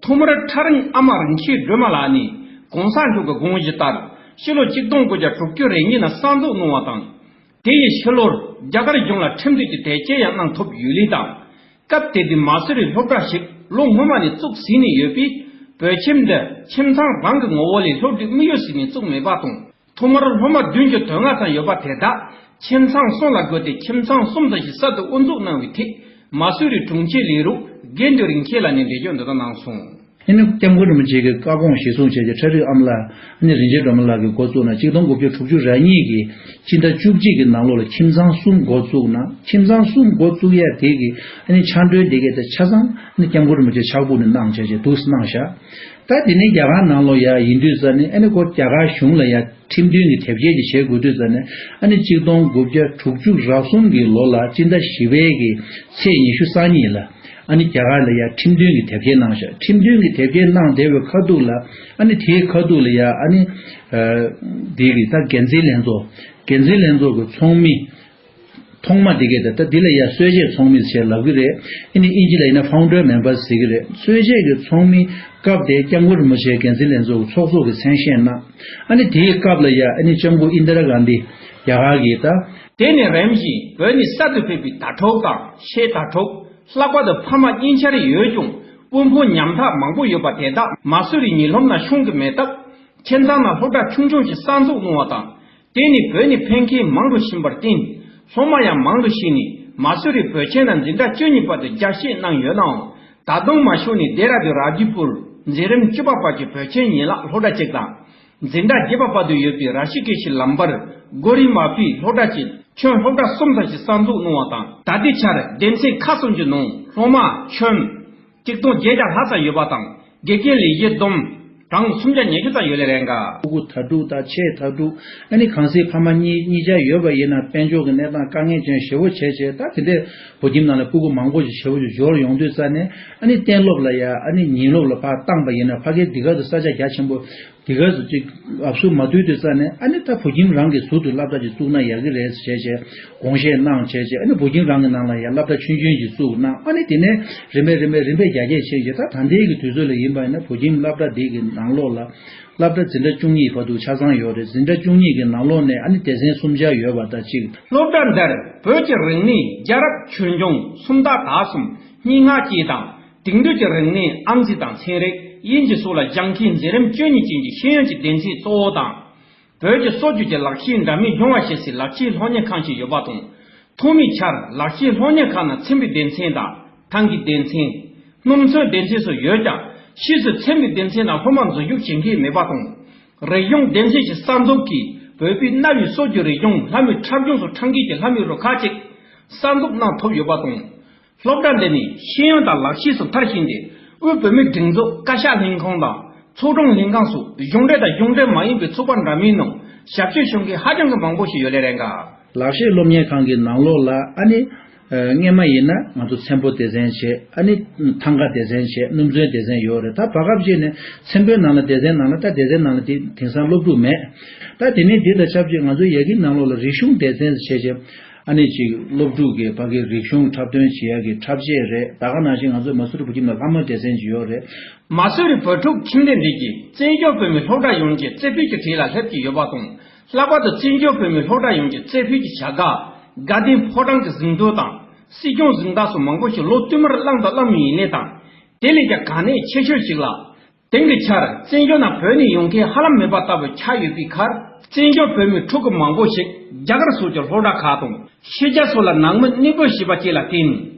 ཐོག་མར་ཁྲ་རིང་ཨ་མ་རིན་ཆེན་སྒྲོལ་མ་ལགས་ནས་གོང་ས་མཆོག་གི་དགོངས་གཞི་ལྟར། ཕྱི་ལོ་ཆིག་སྟོང་དགུ་བརྒྱ་དྲུག་ཅུ་རེ་གཉིས་ནང་གསར་འཛུགས་གནང་བ་དང་། དེ་ཡི་ཕྱི་ལོར་རྒྱ་གར་གཞུང་ལ་ཁྲིམས་མཐུན་གྱི་དེབ་སྐྱེལ་ཡང་གནང་ཐུབ་ཡོད་ལེ་དང་། སྐབས་དེ་དུས་མ་སུ་རི་སློབ་གྲྭ་ཞིག་ལོ་སྔོན་མ་ནས་བཙུགས་ཟིན་ནས་ཡོད་པས། བོད་ཁྱིམ་འདི་ཁྱིམ་ཚང་རང་གི་ངོ་བོ་ལས་སློབ་ཁྲིད་དམིགས་ཡུལ་ཟིན་ནས་བཙུགས་མེད་པ་དང་། ཐོག་མར་སློབ་མ་བདུན་ཅུ་དོན་ལྔ་ཙམ་ཡོད་པ་དེ་དག་ཁྱིམ་ཚང་གསུམ་ལ་བགོས་ཏེ། ཁྱིམ་ཚང་གསུམ་ཙམ་ཞིག་གསར་དུ་དབུ་འཛུགས་གནང་བའི་ཐད། མ་སུ་རི་དྲུང་ཆེ་ལས་རོགས་དགེ་འདུན་རིན་ཆེན་ལགས་ནས་འགྲེལ་བརྗོད་འདི་ལྟར་གནང་སོང་། ཨ་ནི་སྐྱབས་མགོན་རིན་པོ་ཆེ་གི་བཀའ་དགོངས་གཞིར་བཟུང་བྱས་ཏེ། ཁྲ་རིང་ཨ་མ་ལགས་ཨ་ནི་རིན་ཆེན་སྒྲོལ་མ་ལགས་ཀྱིས་འགོ་བཙུགས་གནང་། ཆིག་སྟོང་དགུ་བརྒྱ་དྲུག་ཅུ་རེ་གཉིས་ཀྱི་སྤྱི་ཟླ་བཅུ་གཅིག་གི་ནང་ལོགས་ལ་ཁྱིམ་ཚང་གསུམ་འགོ་བཙུགས་གནང་། ཁྱིམ་ཚང་གསུམ་འགོ་བཙུགས་ཡ་དེ་གི་ཨ་ནི་ཕྱག་འགྲོའི་སྡེ་དགེ་དེ་ཆ་ཚང་ཨ་ནི་སྐྱབས་མགོན་རིན་པོ་ཆེ་ཕྱག་ཕུལ་ནས་གནང་བྱས་བྱས་འདུག་སེ་གནང་བཞག། ད་དེ་ནས་རྒྱ་གར་ནང་ལོགས་ཡ་ཡིན་དུས་ཙ་ནས་ཨ་ནི་ཁོ་རྒྱ་གར་གཞུང་ལ་ཡ་ཁྲིམས་མཐུན་གྱི་དེབ་སྐྱེལ་གྱི་བྱེད་དགོས་དུས་ཙ་ནས། ཨ་ནི་ཆིག་སྟོང་དགུ་བརྒྱ་དྲུག་ཅུ་རེ་གསུམ་གྱི་ལོ་ལ་སྤྱི་ཟླ་བཞི་པའི་གི་ཚེས་ཉི་ཤུ་རྩ་གཉིས་ལ་ཨ་ནི་རྒྱ་གར་ལ་ཡ་ཁྲིམས་མཐུན་གྱི་དེབ་སྐྱེལ་གནང་ཤག། ཁྲིམས་མཐུན་གྱི་དེབ་སྐྱེལ་གནང་བསྡད་པའི་ཁ་ཐུག་ལ། ཨ་ནི་དེའི་ཁ་ཐུག་ལ་ཡ་ཨ་ནི་ཨ་དེའི་གི་ད་འགན་འཛིན་ལྷན་ཚོགས། འགན་འཛིན་ལྷན་ཚོགས་ཀྱི་ཚོགས་མི་ཐོག་མ་དེ་གས་ད་ད་དེ་ལ་ཡ་གསོལ་ཇའི་ཚོགས་མི་ཞེས་ལབ་ཀྱི་རེད། ཨ་ནི་ཨིན་ཇི་ལ་ཡིན་ན་ཕའུན་ཌར་མེམ་བར་ཟེར་གྱི་རེད། གསོལ་ཇའི་གི་ཚོགས་མི་སྐབས་དེ་སྐྱབས་མགོན་རིན་པོ་ཆེ་འགན་འཛིན་ལྷན་ཚོགས་ཀྱི་ཚོགས་གཙོ་གི་མཚན་བཞེས་གནང་། ཨ་ནི་དེའི་སྐབས་ལ་ཡ་ཨ་ནི་ལྕམ་སྐུ་ཨིན་དི་ར་གྷན་དྷི་རྒྱ་གར་གྱི་ད། དེ་ནས་རིམ་བཞིན་བོད་ནས་གསར་དུ་ཕེབས་པའི་ཟླ་གྲོགས་དང་ཆེ་ཟླ་གྲོགས། ལྷག་པར་དུ་ཕ་མ་གཉེན་ཆར་ཡོད་ཀྱང་སྤུན་ཕོ་ཉམ་ཐག་མང་པོ་ཡོད་པ་དེ་དག་མ་སུ་རི་ཉིན་སློབ་ནང་ཤོང་གི་མེད་སྟབས། ཁྱིམ་ཚང་ནང་སློབ་གྲྭ་ཆུང་ཆུང་ཞིག་གསར་འཛུགས་གནང་བ་དང་། དེ་ནས་བོད་ནས་ཕེབས་མཁན་མང་རུ་ཕྱིན་པར་བརྟེན། སློབ་མ་ཡང་མང་རུ་ཕྱིན་ནས། མ་སུ་རི་བོད་ཁྱིམ་ནང་འཛིན་གྲྭ་བཅུ་གཉིས་བར་དུ་རྒྱ་བསྐྱེད་གནང་ཡོད་ནའང་། ད་དུང་མ་ཤོར་ནས་ལྡེ་ར་ལྡུན་ར་ཇི་པུར་འཛིན་རིམ་བཅུ་པ་བར་གྱི་བོད་ཁྱིམ་ཡན་ལག་སློབ་གྲྭ་གཅིག་དང་། འཛིན་གྲྭ་བརྒྱད་པ་བར་དུ་ཡོད་པའི་ར་ཤི་ཀེ་ཤི་ལམ་བར་གོ་རི་མ་ཕི་སློབ་གྲྭ་བཅས་ཁྱོན་སློབ་གྲྭ་གསུམ་ཙམ་ཞིག་གསར་འཛུགས་གནང་བ་དང་། ད་ལྟའི་ཆར་སྡེ་ཚན་ཁག་གསུམ་གྱི་ནང་སློབ་མ་ཁྱོན་ཆིག་སྟོང་བརྒྱད་བརྒྱ་ལྷག་ཙམ་ཡོད་པ་དང་། དགེ་རྒན་ལས་བྱེད་བསྡོམས་གྲངས་སུམ་བརྒྱ་ཉི་ཤུ་ཙམ་ཡོད་ལེ་རེད་འགའ། ཕྲུ་གུ་དྭ་ཕྲུག་དང་ཆེ་དྭ་ཕྲུག། ཨ་ནི་གང་ཟག་ཕ་མ་གཉིས་གཉིས་ཆ་ཡོད་པ་ཡིན་ན། དཔལ་འབྱོར་གྱི་གནས་སྟངས་དཀའ་ངལ་ཅན་ཞེ་པོ་བྱས་བྱས། ད་དེ་འདྲའི་བོད་ཁྱིམ་ནང་ལ་ཕྲུ་གུ་མང་པོ་ཞིག་ཞེ་པོ་ཞིག་འབྱོར་ཡོང་དུས་ཙ་ནས། ཨ་ནི་གཏན་སློབ་ལ་ཡ་ཨ་ནི་ཉིན་སློབ་ལ་ཕར་བཏང་པ་ཡིན་ན། ཕ་གིར་འདི་ག་ཚོད་ས་ཆ་རྒྱ་ཆེན་པོ། དེ་ག་ཚོད་ཅིག་ཨབ་སུ་མ་ཐུག་དུས་ཙ་ནས། ཨ་ནི་ད་བོད་ཁྱིམ་རང་གི་ཟུར་དུ་སློབ་གྲྭ་ཅིག་བཙུགས་ན་ཡག་གི་རེད་ཟེར་བྱས་བྱས་དགོངས་བཞེས་གནང་བྱས་བྱས། ཨ་ནི་བོད་ཁྱིམ་རང་གི་ནང་ལ་ཡང་སློབ་གྲྭ་ཆུང་ཆུང་ཅིག་བཙུགས་གནང་། ཨ་ནི་དེ་ནས་རིམ་པས་རིམ་པས་རིམ་པས་རྒྱ་སྐྱེད་བྱས་བྱས། ད་ད་ལྟའི་གི་དུས་ཚོད་ལ་ཡིན་པ་ཡིན་ན། བོད་ཁྱིམ་སློབ་གྲྭ་འདི་གི་ནང་ལོགས་ལ་སློབ་གྲྭ་འཛིན་གྲྭ་བཅུ་གཉིས་བར་དུ་ཆ་ཚང་ཡོད་རེད། འཛིན་གྲྭ་བཅུ་གཉིས་ཀྱི་ནང་ལོགས་ནས་ཨ་ནི་སྡེ་ཚན་སུམ་ཆ་ཡོད་པ་ད་གཅིག། སློབ་གྲྭ་འདིར་བོད་ཀྱི་རིག་གནས། རྒྱལ་རབས། ཆོས་འབྱུང་། སུམ་རྟགས་དག་གསུམ། སྙན་ངག་བཅས་དང་། དེང་དུས་ཀྱི་རིག་གནས། ཨམ་ཆི་དང་ཚན་རིག། དབྱིན་ཇི་སོགས་ལ་སྦྱང་མཁན་འཛིན་རིམ་བཅུ་གཉིས་ཅན་གྱི་ཤེས་ཡོན་གྱི་སྡེ་ཚན་གཙོ་བོ་དང་། བོད་ཀྱི་སྲོལ་རྒྱུན་གྱི་ལག་ཤེས་འདྲ་མིན་སྦྱོང་བ་བྱེད་སའི་ལག་ཤེས་སློབ་གཉེར་ཁང་ཞིག་ཡོད་པ་དང་། ཐོག་མའི་ཆར་ལག་ཤེས་སློབ་གཉེར་ཁང་ནང་ཚན་པའི་སྡེ་ཚན་དང་། ཐང་གའི་སྡེ་ཚན། སྣུམ་ཚོན་སྡེ་ཚན་སོགས་ཡོད་ཀྱང་། ཕྱིས་སུ་ཚན་པའི་སྡེ་ཚན་ནང་སློབ་མ་འཛུལ་ཞུགས་བྱེད་མཁན་མེད་པ་དང་། རིག་གཞུང་སྡེ་ཚན་ཞིག་གསར་འཛུགས་ཀྱིས་བོད་པའི་གནའ་བོའི་སྲོལ་རྒྱུན་རིག་གཞུང་ལྷ་མོའི་འཁྲབ་གཞུང་སོགས་ཁྲིད་མཁན་གྱི་ལྷ་མོའི་རུ་ཁག་ཅིག་གསར་འཛུགས་གནང་ཐུབ་ཡོད་པ་དང་། སློབ་གྲྭ་འདི་ནས་ཤེས་ཡོན་དང་ལག་ཤེས་སུ་མཐར་ཕྱིན་ཏེ། དབུས་བོད་མིའི་སྒྲིག་འཛུགས་བཀའ་ཤག་ལྷན་ཁང་དང་། ཚོགས་དྲུང་ལྷན་ཁང་སོགས་གཞུང་འབྲེལ་དང་གཞུང་འབྲེལ་མ་ཡིན་པའི་ཚོགས་པ་འདྲ་མིན་ནང་ཞབས་ཕྱི་ཞུ་མཁན་ཧ་ཅང་གི་མང་པོ་ཞིག་ཡོད་ལེ་རེད་འགའ། ལག་ཤེས་སློབ་གཉེར་ཁང་གི་ནང་ལོགས་ལ་ཨ་ནི། ཨ་སྔས་མ་ཡིན་ན་ང་ཚོ་ཚེམ་བུ་སྡེ་ཚན་བྱས། ཨ་ནི་ཐང་ག་སྡེ་ཚན་བྱས། སྣུམ་ཚོན་སྡེ་ཚན་ཡོད་རེད། ད་བར་སྐབས་ཅིག་ནས་ཚེམ་བུའི་ནང་ལ་སྡེ་ཚན་ནང་ལ། ད་སྡེ་ཚན་ནང་ལ་དེ་དེང་སང་སློབ་ཕྲུག་མེད། ད་དེ་ནས་འདི་དང་ཆབས་ཅིག་ང་ཚོ་ཡ་གིའི་ནང་ལོགས་ལ་རིག་གཞུང་སྡེ་ཚན་བྱས་བྱས། ཨ་ནི་ཅིག་སློབ་ཕྲུག་གི་ཕ་གི་རིག་གཞུང་འཁྲབ་སྟོན་བྱེད་ཡ་གི་འཁྲབ་ཆས་རེད། ད་ག་ནང་བཞིན་ང་ཚོ་མ་སུ་རི་བུ་ཁྱིམ་ལ་ལྷ་མོ་སྡེ་ཚན་ཅིག་ཡོད་རེད། མ་སུ་རི་བོད་ཕྲུག་ཁྱིམ་སྡེ་འདི་གིས་བཙན་བྱོལ་བོད་མི་སློབ་གྲྭ་ཡོངས་ཀྱི་རྩེ་ཕུད་ཀྱི་གྲས་ལ་སླེབས་ཀྱི་ཡོད་པ་དང་། ལྷག་པར་དུ་བཙན་བྱོལ་བོད་མི་སློབ་གྲྭ་ཡོངས་ཀྱི་རྩེ་ཕུད་ཀྱི་བྱ་དགའ། དགའ་ལྡན་ཕོ་བྲང་གི་གཟེངས་བསྟོད་དང་། སྲིད་སྐྱོང་གཟེངས་རྟགས་སོགས་མང་པོ་ཞིག་ལོ་བསྟུད་མར་བླངས་དང་བླངས་མུས་ཡིན་ལས་དང་། དེ་ལས་ཀྱང་གལ་གནད་ཆེ་ཤོས་ཤིག་ལ། དེང་གི་ཆར་བཙན་བྱོལ་ནང་བོད་ནས་ཡོང་མཁན་ཧ་ལམ་མེད་པ་ལྟ་བུ་ཆགས་ཡོད་པའི་ཁར། བཙན་བྱོལ་བོད་མི་ཕྲུ་གུ་མང་པོ་ཞིག་རྒྱ་གར་སོགས་ཀྱི་སློབ་གྲྭ་ཁག་དང་། ཕྱི་རྒྱལ་སོགས་ལ་ནང་མི་གནས་སྤོས་བྱས་པ་བཅས་ལ་བརྟེན།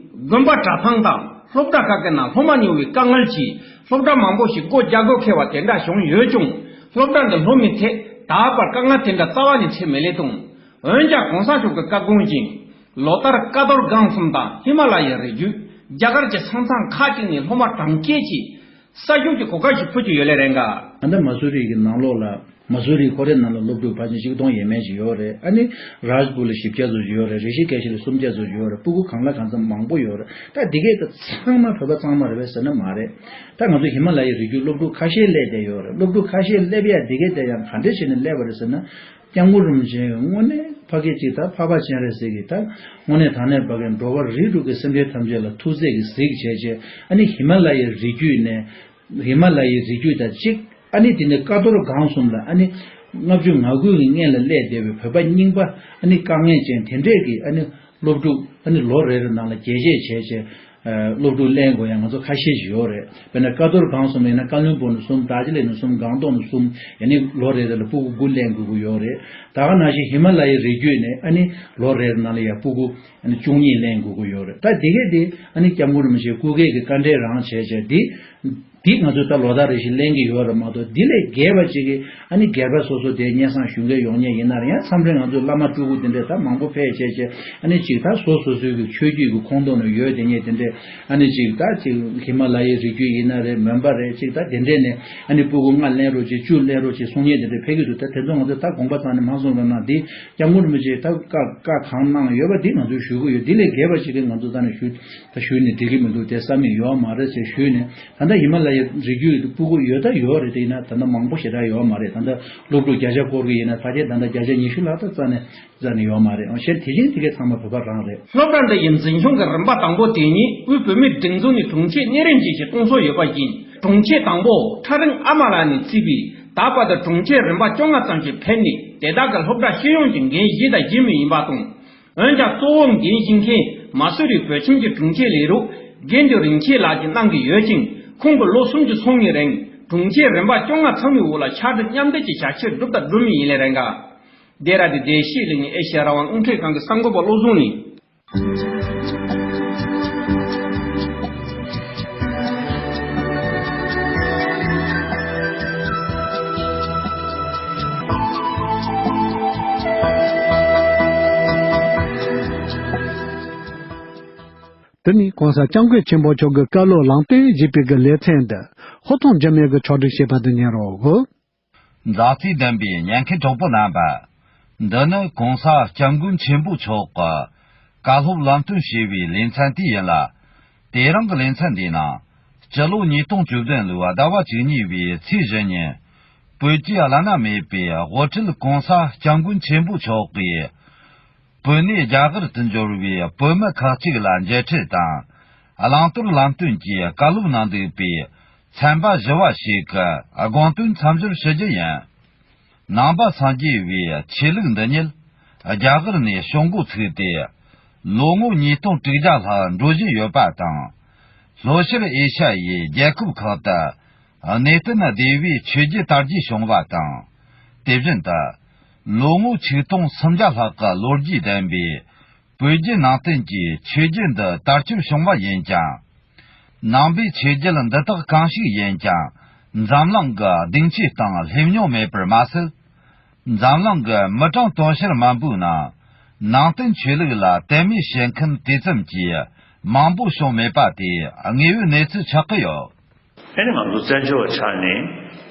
དགོན་པ་གྲྭ་ཚང་དང་སློབ་གྲྭ་ཁག་གི་ནང་སློབ་མ་ཉུང་བའི་དཀའ་ངལ་གྱིས། སློབ་གྲྭ་མང་པོ་ཞིག་སྒོ་རྒྱག་དགོས་འཁེལ་བ་དེ་འདྲ་བྱུང་ཡོད་ཀྱང་། སློབ་གྲྭ་འདི་སློབ་མའི་ཐད་ད་བར་དཀའ་ངལ་དེ་འདྲ་རྩ་བ་ནས་འཕྲད་མེད་ལས་དང་། འོན་ཀྱང་གོང་ས་མཆོག་གི་བཀའ་དགོངས་བཞིན། ལོ་ལྟར་ཀ་རྡོར་སྒང་གསུམ་དང་ཧི་མ་ལ་ཡའི་རི་རྒྱུད། རྒྱ་གར་གྱི་ས་མཚམས་ཁག་ཅིག་ནས་སློབ་མ་གྲངས་ཀྱིས་ཀྱིས། ས་ཞོག་གི་གོ་སྐབས་ཤིག་ཕུལ་གྱི་ཡོད་ལེ་རེད་འགའ། ད་ལྟ་མ་སུ་རི་གི་ནང་ལོགས་ལ། མ་སུ་རི་ཁོ་རའི་ནང་ལ་སློབ་ཕྲུག་ཕལ་ཆེར་ཆིག་སྟོང་ཡས་མས་ཤིག་ཡོད་རེད། ཨ་ནི་རཱཇ་པུར་ལ་བཞི་བརྒྱ་ཙམ་ཞིག་ཡོད་རེད། རི་ཤི་ཀེ་ཤི་ལ་སུམ་བརྒྱ་ཙམ་ཞིག་ཡོད་རེད། སྤུ་གུ་གང་ལ་གང་འཚམ་མང་པོ་ཡོད་རེད། ད་འདི་གས་ད་ཚང་མ་བོད་པ་གཙང་མ་རེད་པས་ཟེར་ན་མ་རེད། ད་ང་ཚོ་ཧི་མ་ལ་ཡའི་རི་རྒྱུད་སློབ་ཕྲུག་ཁ་ཤས་སླེབས་བསྡད་ཡོད་རེད། སློབ་ཕྲུག་ཁ་ཤས་སླེབས་ཡ་འདི་གས་དེ་ཡང་ག་འདྲས་བྱས་ནས་སླེབས་པ་རེད་ཟེར་ན། སྐྱབས་མགོན་རིན་པོ་ཆེ་དངོས་གནས་ཕ་གི་ཅིག་ད་འཕགས་པ་སྤྱན་རས་གཟིགས་ཀྱི་ད་དངོས་གནས་དྲང་གནས་ཕ་གི་འགྲོ་བ་རིགས་དྲུག་གི་སེམས་ཅན་ཐམས་ཅད་ལ་ཐུགས་རྗེ་གི་གཟིགས་བྱས་བྱས། ཨ་ནི་ཧི་མ་ལ་ཡའི་རི་རྒྱུད་ནས། ཧི་མ་ལ་ཡའི་རི་རྒྱུད་དང་གཅིག་ཨ་ནི་དེ་ནས་ཀ་རྡོར་སྒང་གསུམ་ལ་ཨ་ནི་ལྔ་བཅུ་ང་དགུ་གི་སྔན་ལ་སླེབས་བསྡད་པའི་བོད་པ་རྙིང་པ་ཨ་ནི་དཀའ་ངལ་ཅན་དེ་འདྲས་ཀྱི་ཨ་ནི་སློབ་ཕྲུག་ཨ་ནི་ལོ་རེ་རེ་ནང་ལ་རྒྱས་བཅད་བྱས་བྱས། སློབ་ཕྲུག་ལེན་དགོས་ཡ་ང་ཚོ་ཁ་ཤས་ཤིག་ཡོད་རེད། དཔེར་ན་ཀ་རྡོར་སྒང་གསུམ་ཡིན་ན་ཀ་བློན་སྦུག་ནས་གསུམ། དར་ཇི་ལིང་ནས་གསུམ། སྒང་ཏོག་ནས་གསུམ། ཡ་ནི་ལོ་རེ་རེ་ལ་སྤུ་གུ་དགུ་ལེན་དགོས་ཀྱི་ཡོད་རེད། ད་ག་ནང་བཞིན་ཧི་མ་ལ་ཡའི་རི་རྒྱུད་ནས་ཨ་ནི་ལོ་རེ་རེ་ནང་ལ་ཡ་སྤུ་གུ་ཨ་ནི་བཅུ་གཉིས་ལེན་དགོས་ཀྱི་ཡོད་རེད། ད་དེ་གས་དེ་ཨ་ནི་སྐྱབས་མགོན་རིན་པོ་ཆེའི་སྐུ་སྒེར་གྱི་བཀའ་འབྲེལ་རང་བྱས་བྱས་འདི། འདི་ང་ཚོས་ད་ལོ་ལྟར་རེ་བཞིན་ལེན་གྱི་ཡོད་རེད་མ་གཏོགས། འདི་ལས་བརྒལ་བ་ཅིག་གིས་ཨ་ནི་སྒེར་པ་སོ་སོ་དེ་སྙན་སེང་ཞུ་མཁན་ཡོང་མཁན་ཡིན་ན་རེད། ཡང་མཚམས་རེ་ང་ཚོས་བླ་མ་སྤྲུལ་སྐུ་དེ་འདྲས་ད་མང་པོ་ཕེབས་བྱས་བྱས། ཨ་ནི་ཅིག་ད་སོ་སོ་སོའི་གི་ཆོས་བརྒྱུད་ཀྱི་ཁོངས་གཏོགས་ནས་ཡོད་དེ་ངས་དེ་འདྲས། ཨ་ནི་ཅིག་ད་ཅིག་ཧི་མ་ལ་ཡའི་རི་རྒྱུད་ཡིན་ན་རེད། མོན་པ་རེད། ཅིག་ད་དེ་འདྲས་ནས་ཨ་ནི་སྤུ་གུ་ལྔ་ལེན་རོགས་གྱིས། བཅུ་ལེན་རོགས་གྱིས་གསུང་མཁན་དེ་འདྲས་ཕེབས་ཀྱི་འདུག་ད་དེ་ཚོ་ང་ཚོས་ད་དགོངས་པ་བརྩམས་ནས་མ་གསུངས་རོགས་གནང་། འདི་སྐྱབས་མགོན་རིན་པོ་ཆེས་ད་བཀའ་བཀའ་གང་གནང་ཡོད་པ་འདི་ང་ཚོས་ཞུ་གི་ཡོད། འདི་ལས་བརྒལ་བ་ཞིག་གིས་ང་ཚོ་ད་ནས་ཞུ་ད་ཞུས་ནས་འགྲིག་གི་མི་འདུག་དེ་བསམ་མི་ཡོད་མ་རེད་ཟེར་ཞུས་ནས། ད་ལྟ་ཧི་མ་ལ་ཡའི་རི་རྒྱུད་སྤུ་གུ་ཡོད་ད་ཡོད་རེད། དེ་ཡིན་ན་ད་ལྟ་མང་པོ་ཞེ་དྲག་ཡོད་མ་རེད། ད་ལྟ་སློབ་ཕྲུག་བརྒྱ་ཆ་སྐོར་གྱི་ཡིན་ན་ཕལ་ཆེར་ད་ལྟ་བརྒྱ་ཆ་ཉི་ཤུ་ལྷག་ད་རྩ་ནས་རྩ་ནས་ཡོད་མ་རེད། ཨང་། གཞན་དེ་བཞིན་དེ་གའི་ཚང་མ་བོད་པ་རང་རེད། སློབ་གྲྭ་འདི་ཡི་འཛིན་སྐྱོང་གི་རིམ་པ་དང་པོ་དེ་ཉིད་དབུས་བོད་མིའི་སྒྲིག་འཛུགས་ནས་དྲུང་ཆེ་གནས་རིམ་བཞི་ཞིག་གཏོང་སྲོལ་ཡོད་པ་ཡིན། དྲུང་ཆེ་དང་པོ་ཁྲ་རིང་ཨ་མ་ལགས་ནས་བརྩིས་པའི་ད་བར་དུ་དྲུང་ཆེ་རིམ་པ་བཅོ་ལྔ་ཙམ་ཞིག་ཕེབས་ནས་དེ་དག་གི་སློབ་གྲྭ་སྤྱི་ཡོངས་ཀྱི་འགན་བཞེས་དང་བཞེས་མུས་ཡིན་པ་དང་། འོན་ཀྱང་གཙོ་བོ་འགན་བཞེས་མཁན་མ་སུ་རི་བོད་ཁྱིམ་གྱི་དྲུང་ཆེ་ལས་རོགས་དགེ་འདུན་རིན་ཆེན་ལགས་ཀྱིས་གནང་གི་ཡོད་ཅིང་། ཁོང་གིས་ལོ་གསུམ་གྱི་སོང་ངའི་རིང་དྲུང་ཆེ་རིམ་པ་བཅོ་ལྔ་ཚང་མའི་འོག་ལ་ཕྱག་སྒྲུབ་མཉམ་འདེགས་ཀྱི་བྱ་སྤྱོད་བསྒྲུབས་དང་སྒྲུབ་མུས་ཡིན་ལེ་རེད་འགའ། བདེ་ར་དེ་བདེ་སྐྱིད་གླིང་ཨེ་ཤེ་རང་དབང་རླུང་འཕྲིན་ཁང་གི་གསར་འགོད་པ་བློ་བཟང་ལགས། དེ་ནི་གོང་ས་སྐྱབས་མགོན་ཆེན་པོ་མཆོག་གི་བཀའ་སློབ་ལམ་སྟོན་ཞེས་པའི་གི་ལེ་ཚན་འདི་ཧོ་ཐོང་འཇམ་དབྱངས་ཀྱིས་ཕྱོགས་སྒྲིག་བྱས་པ་དེ་ཉན་རོགས། མཛའ་བརྩེ་ལྡན་པའི་ཉན་མཁན་གྲོགས་པོ་རྣམ་པ། འདི་ནི་གོང་ས་སྐྱབས་མགོན་ཆེན་པོ་མཆོག་གི་བཀའ་སློབ་ལམ་སྟོན་ཞེས་པའི་ལེ་ཚན་དེ་ཡིན་ལ། དེ་རིང་གི་ལེ་ཚན་འདིའི་ནང་། སྤྱི་ལོ་ཉིས་སྟོང་བཅུ་བདུན་ལོའི་ཟླ་བ་བཅུ་གཉིས་པའི་ཚེས་བཞི་ཉིན། བོད་ཀྱི་བླ་ན་མེད་པའི་དབུ་ཁྲིད་གོང་ས་སྐྱབས་མགོན་ཆེན་པོ་མཆོག་གིས། བོད་ནས་རྒྱ་གར་དུ་འབྱོར་བའི་བོད་མི་ཁག་ཅིག་ལ་མཇལ་འཕྲད་དང་། བླང་དོར་ལམ་སྟོན་གྱི་བཀའ་སློབ་གནང་འདུག་པས། ཚན་པ་བཞི་བ་ཞིག་གི་དགོངས་དོན་མཚམས་སྦྱོར་ཞུ་རྒྱུ་ཡིན། ནང་པ་སངས་རྒྱས་པའི་ཆོས་ལུགས་འདི་ཉིད་རྒྱ་གར་ནས་ཤོག་མགོ་ཚུགས་ཏེ། ལོ་ངོ་ཉིས་སྟོང་དྲུག་བརྒྱ་ལྷག་འགྲོ་བཞིན་ཡོད་པ་དང་། ལྷོ་ཤར་ཨེ་ཤ་ཡའི་རྒྱལ་ཁབ་ཁག་ཏུ་གནས་བརྟན་སྡེ་བའི་ཆོས་བརྒྱུད་དར་རྒྱས་བྱུང་བ་དང་། དེ་བཞིན་དུ། ལོ་ངོ་ཆིག་སྟོང་སུམ་བརྒྱ་ལྷག་གི་ལོ་རྒྱུས་ལྡན་པའི་བོད་བརྒྱུད་ནང་བསྟན་གྱི་ཆོས་བརྒྱུད་འདི་དར་ཁྱབ་བྱུང་བ་ཡིན་ཀྱང་། ནང་པའི་ཆོས་བརྒྱུད་འདི་དག་གང་ཞིག་ཡིན་ཀྱང་། འཛམ་གླིང་གི་སྡིངས་ཆའི་སྟེང་སླེབས་མྱོང་མེད་པར་མ་ཟད། འཛམ་གླིང་གི་མི་གྲངས་དུང་ཕྱུར་མང་པོའི་ནང་། ནང་བསྟན་ཆོས་ལུགས་ལ་དད་མོས་བྱེད་མཁན་དེ་ཙམ་གྱིས་མང་པོ་བྱུང་མེད་པ་དེ་དངོས་ཡོད་གནས་ཚུལ་ཆགས་ཀྱི་ཡོད། ཨ་ནི་ང་ཚོ་བཙན་བྱོལ་བ་ཆགས་ནས་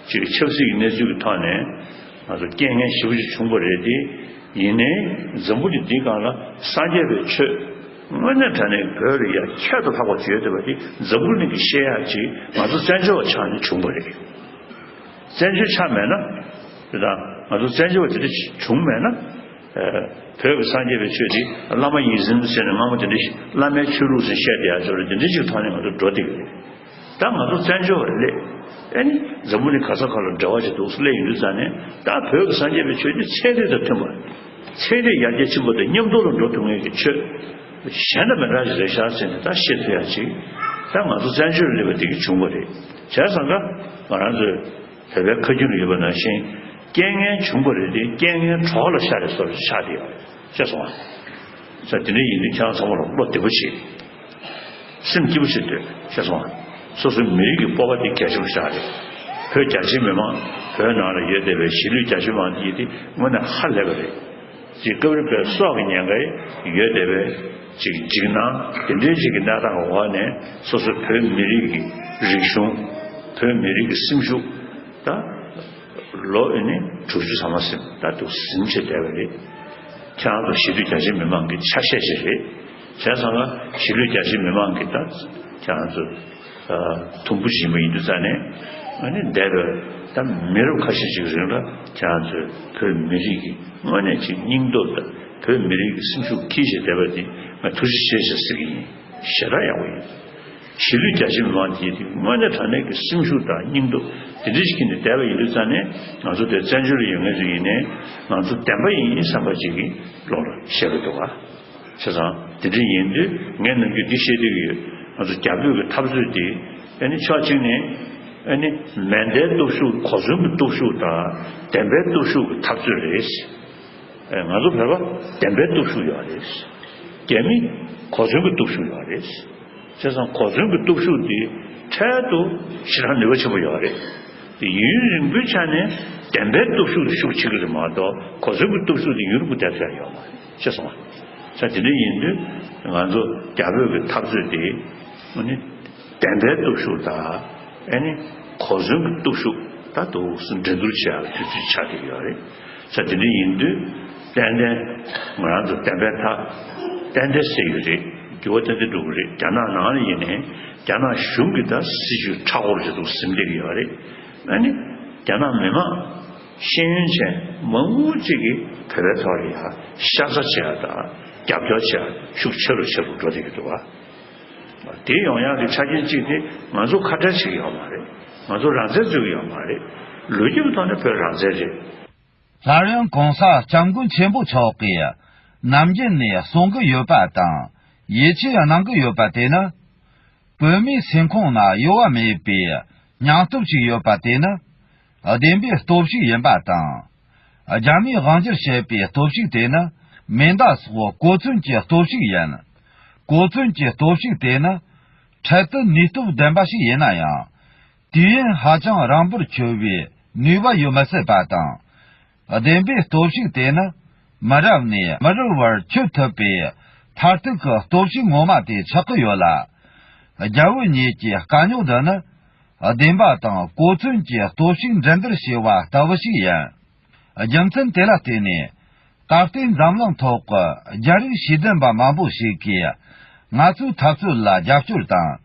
ཅིག་ཆབ་སྲིད་ཀྱི་གནས་ཚུལ་གྱི་ཐོག་ནས་ང་ཚོ་རྐྱེན་ངན་ཞེ་པོ་ཅིག་བྱུང་བ་རེད་དེ། ཡིན་ནའི་འཛམ་བུ་གླིང་འདིའི་སྒང་ལ་སངས་རྒྱས་པའི་ཆོས་དངོས་གནས་དྲང་གནས་བོད་ལ་ཡ་ཁྱད་དུ་འཕགས་པ་ཅིག་ཡོད་བསྡད་པ་དེ་འཛམ་བུ་གླིང་གིས་ཤེས་ཡག་ཅིག་ང་ཚོ་བཙན་བྱོལ་བ་ཆགས་ནས་བྱུང་བ་རེད། བཙན་བྱོལ་ཆགས་མེད་ན། དེ་དང་ང་ཚོ་བཙན་བྱོལ་བ་དེ་འདྲ་བྱུང་མེད་ན། བོད་ཀྱི་སངས་རྒྱས་པའི་ཆོས་དེ་བླ་མ་ཡིད་བཞིན་དུ་བྱས་ནས་སྔ་མོ་དེ་འདྲ་ཞིག་བླ་མའི་ཆོས་ལུགས་ཟེར་བཤད་བསྡད་ཡ་ཅིག་རེད། དེ་འདྲ་ཞིག་ཐོག་ནས་ང་ཚོ་འགྲོ་བསྡད་ཀྱི་རེད། ད་ང་ཚོ་བཙན་བྱོལ་བ་སླེབས། ཨེ་ནི་འཛམ་བུ་གླིང་ག་ས་ག་ལ་འབྲེལ་བ་ཞིག་འདུག་སླེབས་ཡོང་དུས་ཙང་ནས། ད་བོད་ཀྱི་སངས་རྒྱས་པའི་ཆོས་འདི་ཚན་རིག་དང་མཐུན་པ། ཚན་རིག་ཡར་རྒྱས་ཕྱིན་པ་དང་མཉམ་དུ་ལ་འགྲོ་ཐུབ་མཁན་གྱི་ཆོས་གཞན་དང་མི་འདྲ་ཞིག་རེད་ཤག་ཟེར་ནས་ད་བཤད་ཐུབ་ཡ་ཅིག་ད་ང་ཚོ་བཙན་བྱོལ་སླེབས་པ་དེ་གིས་བྱུང་བ་རེད། བྱས་ཙང་ཀ་ང་རང་ཚོའི་བོད་པའི་ཁ་རྒྱུན་ལ་ཡོད་པ་ནང་བཞིན། རྐྱེན་ངན་བྱུང་བ་རེད་དེ། རྐྱེན་ངན་གྲོགས་ལ་ཤ་རེད་ཟེར་བ་ཆགས་བསྡད་ཡོད་རེད། ཤེས་སོང་ང་། ས་དེ་འདྲ་ཡིན་དུས་ཁྱེད་རང་ཚང་མ་ལ་བློ་བདེ་པོ་བྱེད། སེམས་སྐྱིད་པོ་བྱེད་འདོད། ཤེས་སོང་ང་། སོ་སོའི་མི་རིགས་ཀྱི་སྤོབས་པ་དེ་གལ་ཆེན་པོ་ཞིག་རེད། བོད་རྒྱ་ཆེའི་མི་མང་། བོད་ནང་ལ་ཡོད་བསྡད་པའི་གཞིས་ལུས་རྒྱ་ཆེ་མང་དེ་དེ་དངོས་གནས་ཧ་ལས་པ་རེད། ཅིག་སྐབས་རེ་བོད་སྲོག་གི་ཉེན་ཁ་ཡོད་བསྡད་པའི་ཅིག་འཇིགས་སྣང་དེ་འདྲའི་ཅིག་གི་གནས་སྟངས་འོག་ནས། སོ་སོ་བོད་མི་རིགས་ཀྱི་རིག་གཞུང་། བོད་མི་རིགས་ཀྱི་སེམས་ཤུགས། ད་ལོ་ཨེ་ནི་དྲུག་ཅུ་ཐམ་པ་ཟིན། ད་དུང་ཟིན་བྱས་བསྡད་པ་རེད། ཁྱེད་རང་ཚོ་གཞིས་ལུས་རྒྱ་ཆེ་མི་མང་གི་ཆ་ཤས་ཤིག་རེད། བྱས་ཙང་ཀ་གཞིས་ལུས་རྒྱ་ཆེ་མི་མང་གི་ད་ཁྱེད་རང་ཚོ་དུམ་བུ་ཞིག་ཡིན་པ་ཡིན་དུས་ཙང་ནས། ཨ་ནི་འདས་པའི་ད་མི་རབས་ཁ་ཤས་ཤིག་རིང་ལ་ཁྱེད་རང་ཚོས་བོད་མི་རིགས་ཀྱི་དངོས་གནས་ཅིག་སྙིང་སྟོབས་དང་བོད་མི་རིགས་ཀྱི་སེམས་ཤུགས་འཁྱེར་བྱས་བསྡད་པ་དེ་ང་ཐུགས་རྗེ་ཆེ་ཞེས་ཟེར་གྱི་ཡིན། ཞེ་དྲག་ཡག་པོ་ཡིན། གཞིས་ལུས་རྒྱ་ཆེ་མི་མང་དེ་དེ་དངོས་གནས་དྲང་གནས་ཀྱི་སེམས་ཤུགས་དང་སྙིང་སྟོབས་དེ་འདྲ་ཞིག་གིས་ནི་བསྡད་པ་ཡིན་དུས་ཙང་ནས། ང་ཚོ་དེ་བཙན་བྱོལ་ལ་ཡོད་མཁན་ཚོ་ཡིན་ནའི་ང་ཚོ་བདེན་པ་ཡིན་བསམ་པ་ཅིག་གི་བློ་ལ་བཤད་ཀྱི་འདུག་ག། བྱས་ཙང་དེ་འདྲ་ཡིན་དུས་ངས་ནམ་རྒྱུན་འདི་བཤད་བསྡད་ཀྱི་ཡོད། ང་ཚོ་རྒྱ་བོད་ཀྱི་འཐབ་རྩོད་དེ་ཨ་ནི་ཕྱོགས་གཅིག་ནས་ཨ་ནི་མེ་མདའི་སྟོབས་ཤུགས། གོ་མཚོན་གྱི་སྟོབས་ཤུགས་དང་བདེན་པའི་སྟོབས་ཤུགས་ཀྱི་འཐབ་རྩོད་རེད། ཨེ། ང་ཚོ་བོད་པ་བདེན་པའི་སྟོབས་ཤུགས་ཡོད་རེད། རྒྱ་མི་གོ་མཚོན་གྱི་སྟོབས་ཤུགས་ཡོད་རེད། བྱས་ཙང་གོ་མཚོན་གྱི་སྟོབས་ཤུགས་འདི་འཕྲལ་དུ་ཞེ་དྲག་ནུས་པ་ཆེན་པོ་ཡོད་རེད། དེ་ཡུན་རིང་པོའི་ཆ་ནས་བདེན་པའི་སྟོབས་ཤུགས་དེ་ཤུགས་ཆེ་གི་རེད་མ་གཏོགས། གོ་མཚོན་གྱི་སྟོབས་ཤུགས་དེ་ཡུན་རིང་པོ་བསྡད་ཐུབ་ཡ་ཡོད་མ་རེད། ཤེས་སོང་ང་། ས་དེ་འདྲ་ཡིན་དུས་ང་ཚོ་རྒྱ་བོད་ཀྱི་འཐབ་རྩོད་དེ་ཨ་ནི་བདེན་པའི་སྟོབས་ཤུགས་དང་། ཨ་ནི་གོ་མཚོན་གྱི་སྟོབས་ཤུགས་ད་དུང་འགྲན་བསྡུར་བྱེད་ཡག་དུས་ཚོད་ཆགས་བསྡད་ཡོད་རེད། ས་དེ་འདྲ་ཡིན་དུས་ཏན་ཏན་ང་རང་ཚོ་བདེན་པའི་མཐའ་ཏན་ཏན་གསལ་ཡོད་རེད། འགྱུར་བ་ཏན་ཏན་འགྲོ་གི་རེད། རྒྱ་ནག་ནང་ལ་ཡིན་ནའི་རྒྱ་ནག་གཞུང་གི་ད་སྲིད་བྱུས་མཁྲེགས་པོ་རེད་འདུག་ཟིན་བསྡད་ཀྱི་ཡོད་རེད། ཨ་ནི་རྒྱ་ནག་མི་མང་ཤེས་ཡོན་ཅན་མང་པོ་ཅིག་གིས་བོད་པའི་ཐོག་ལ་ཡ་ཤ་ཚ་བྱེད་ཡ་དང་རྒྱབ་སྐྱོར་བྱེད་ཡ་ཤུགས་ཆེ་རུ་ཆེ་རུ་འགྲོ་བསྡད་ཀྱི་འདུག་བ། དེ་ཡོང་ཡག་གི་ཆ་རྐྱེན་གཅིག་དེ་ང་ཚོ་ཁ་བྲལ་བྱེད་ཀྱི་ཡོད་མ་རེད། ང་ཚོ་རང་བཙན་རྩོད་ཀྱི་ཡོད་མ་རེད། ལོ་རྒྱུས་ཀྱི་ཐོག་ནས་བོད་རང་བཙན་རེད། སླར་ཡང་གོང་ས་སྐྱབས་མགོན་ཆེན་པོ་མཆོག་གིས་ནམ་རྒྱུན་ནས་གསུང་གི་ཡོད་པ་དང་ཡིད་ཆེས་གནང་གི་ཡོད་པ་དེ་ནི། བོད་མིའི་སེམས་ཁོང་ན་གཡོ་བ་མེད་པའི་སྙིང་སྟོབས་ཤིག་ཡོད་པ་དེ་ནི་བདེན་པའི་སྟོབས་ཤིག་ཡིན་པ་དང་། རྒྱ་མིས་དབང་སྒྱུར་བྱེད་པའི་སྟོབས་ཤིག་དེ་ནི་མེ་མདའ་སོགས་གོ་མཚོན་གྱི་སྟོབས་ཤིག་ཡིན། གོ་མཚོན་གྱི་སྟོབས་ཤིག་དེ་ནི་འཕྲལ་དུ་ནུས་སྟོབས་ལྡན་པ་ཞིག་ཡིན་ན་ཡང་། དུས་ཡུན་ཧ་ཅང་རིང་པོར་འཁྱོལ་བའི་ནུས་པ་ཡོད་མི་སྲིད་པ་དང་། བདེན་པའི་སྟོབས་ཤུགས་དེ་ནི་མི་རབས་ནས་མི་རབས་བར་འཁྱོལ་ཐུབ་པའི་མཐར་ཐུག་གི་སྟོབས་ཤུགས་ངོ་མ་དེ་ཆགས་ཀྱི་ཡོད་ལ། རྒྱ་བོད་གཉིས་ཀྱི་དཀའ་རྙོག་འདི་ནི་བདེན་པ་དང་གོ་མཚོན་གྱི་སྟོབས་ཤུགས་འགྲན་བསྡུར་བྱས་པ་ལྟ་བུ་ཞིག་ཡིན། རྒྱུ་མཚན་དེ་ལ་བརྟེན་ནས། ད་ལྟའི་འཛམ་གླིང་ཐོག་གི་རྒྱ་རིགས་ཤེས་ལྡན་པ་མང་པོ་ཞིག་གིས་ང་ཚོའི་འཐབ་རྩོད་ལ་རྒྱབ་སྐྱོར་དང་།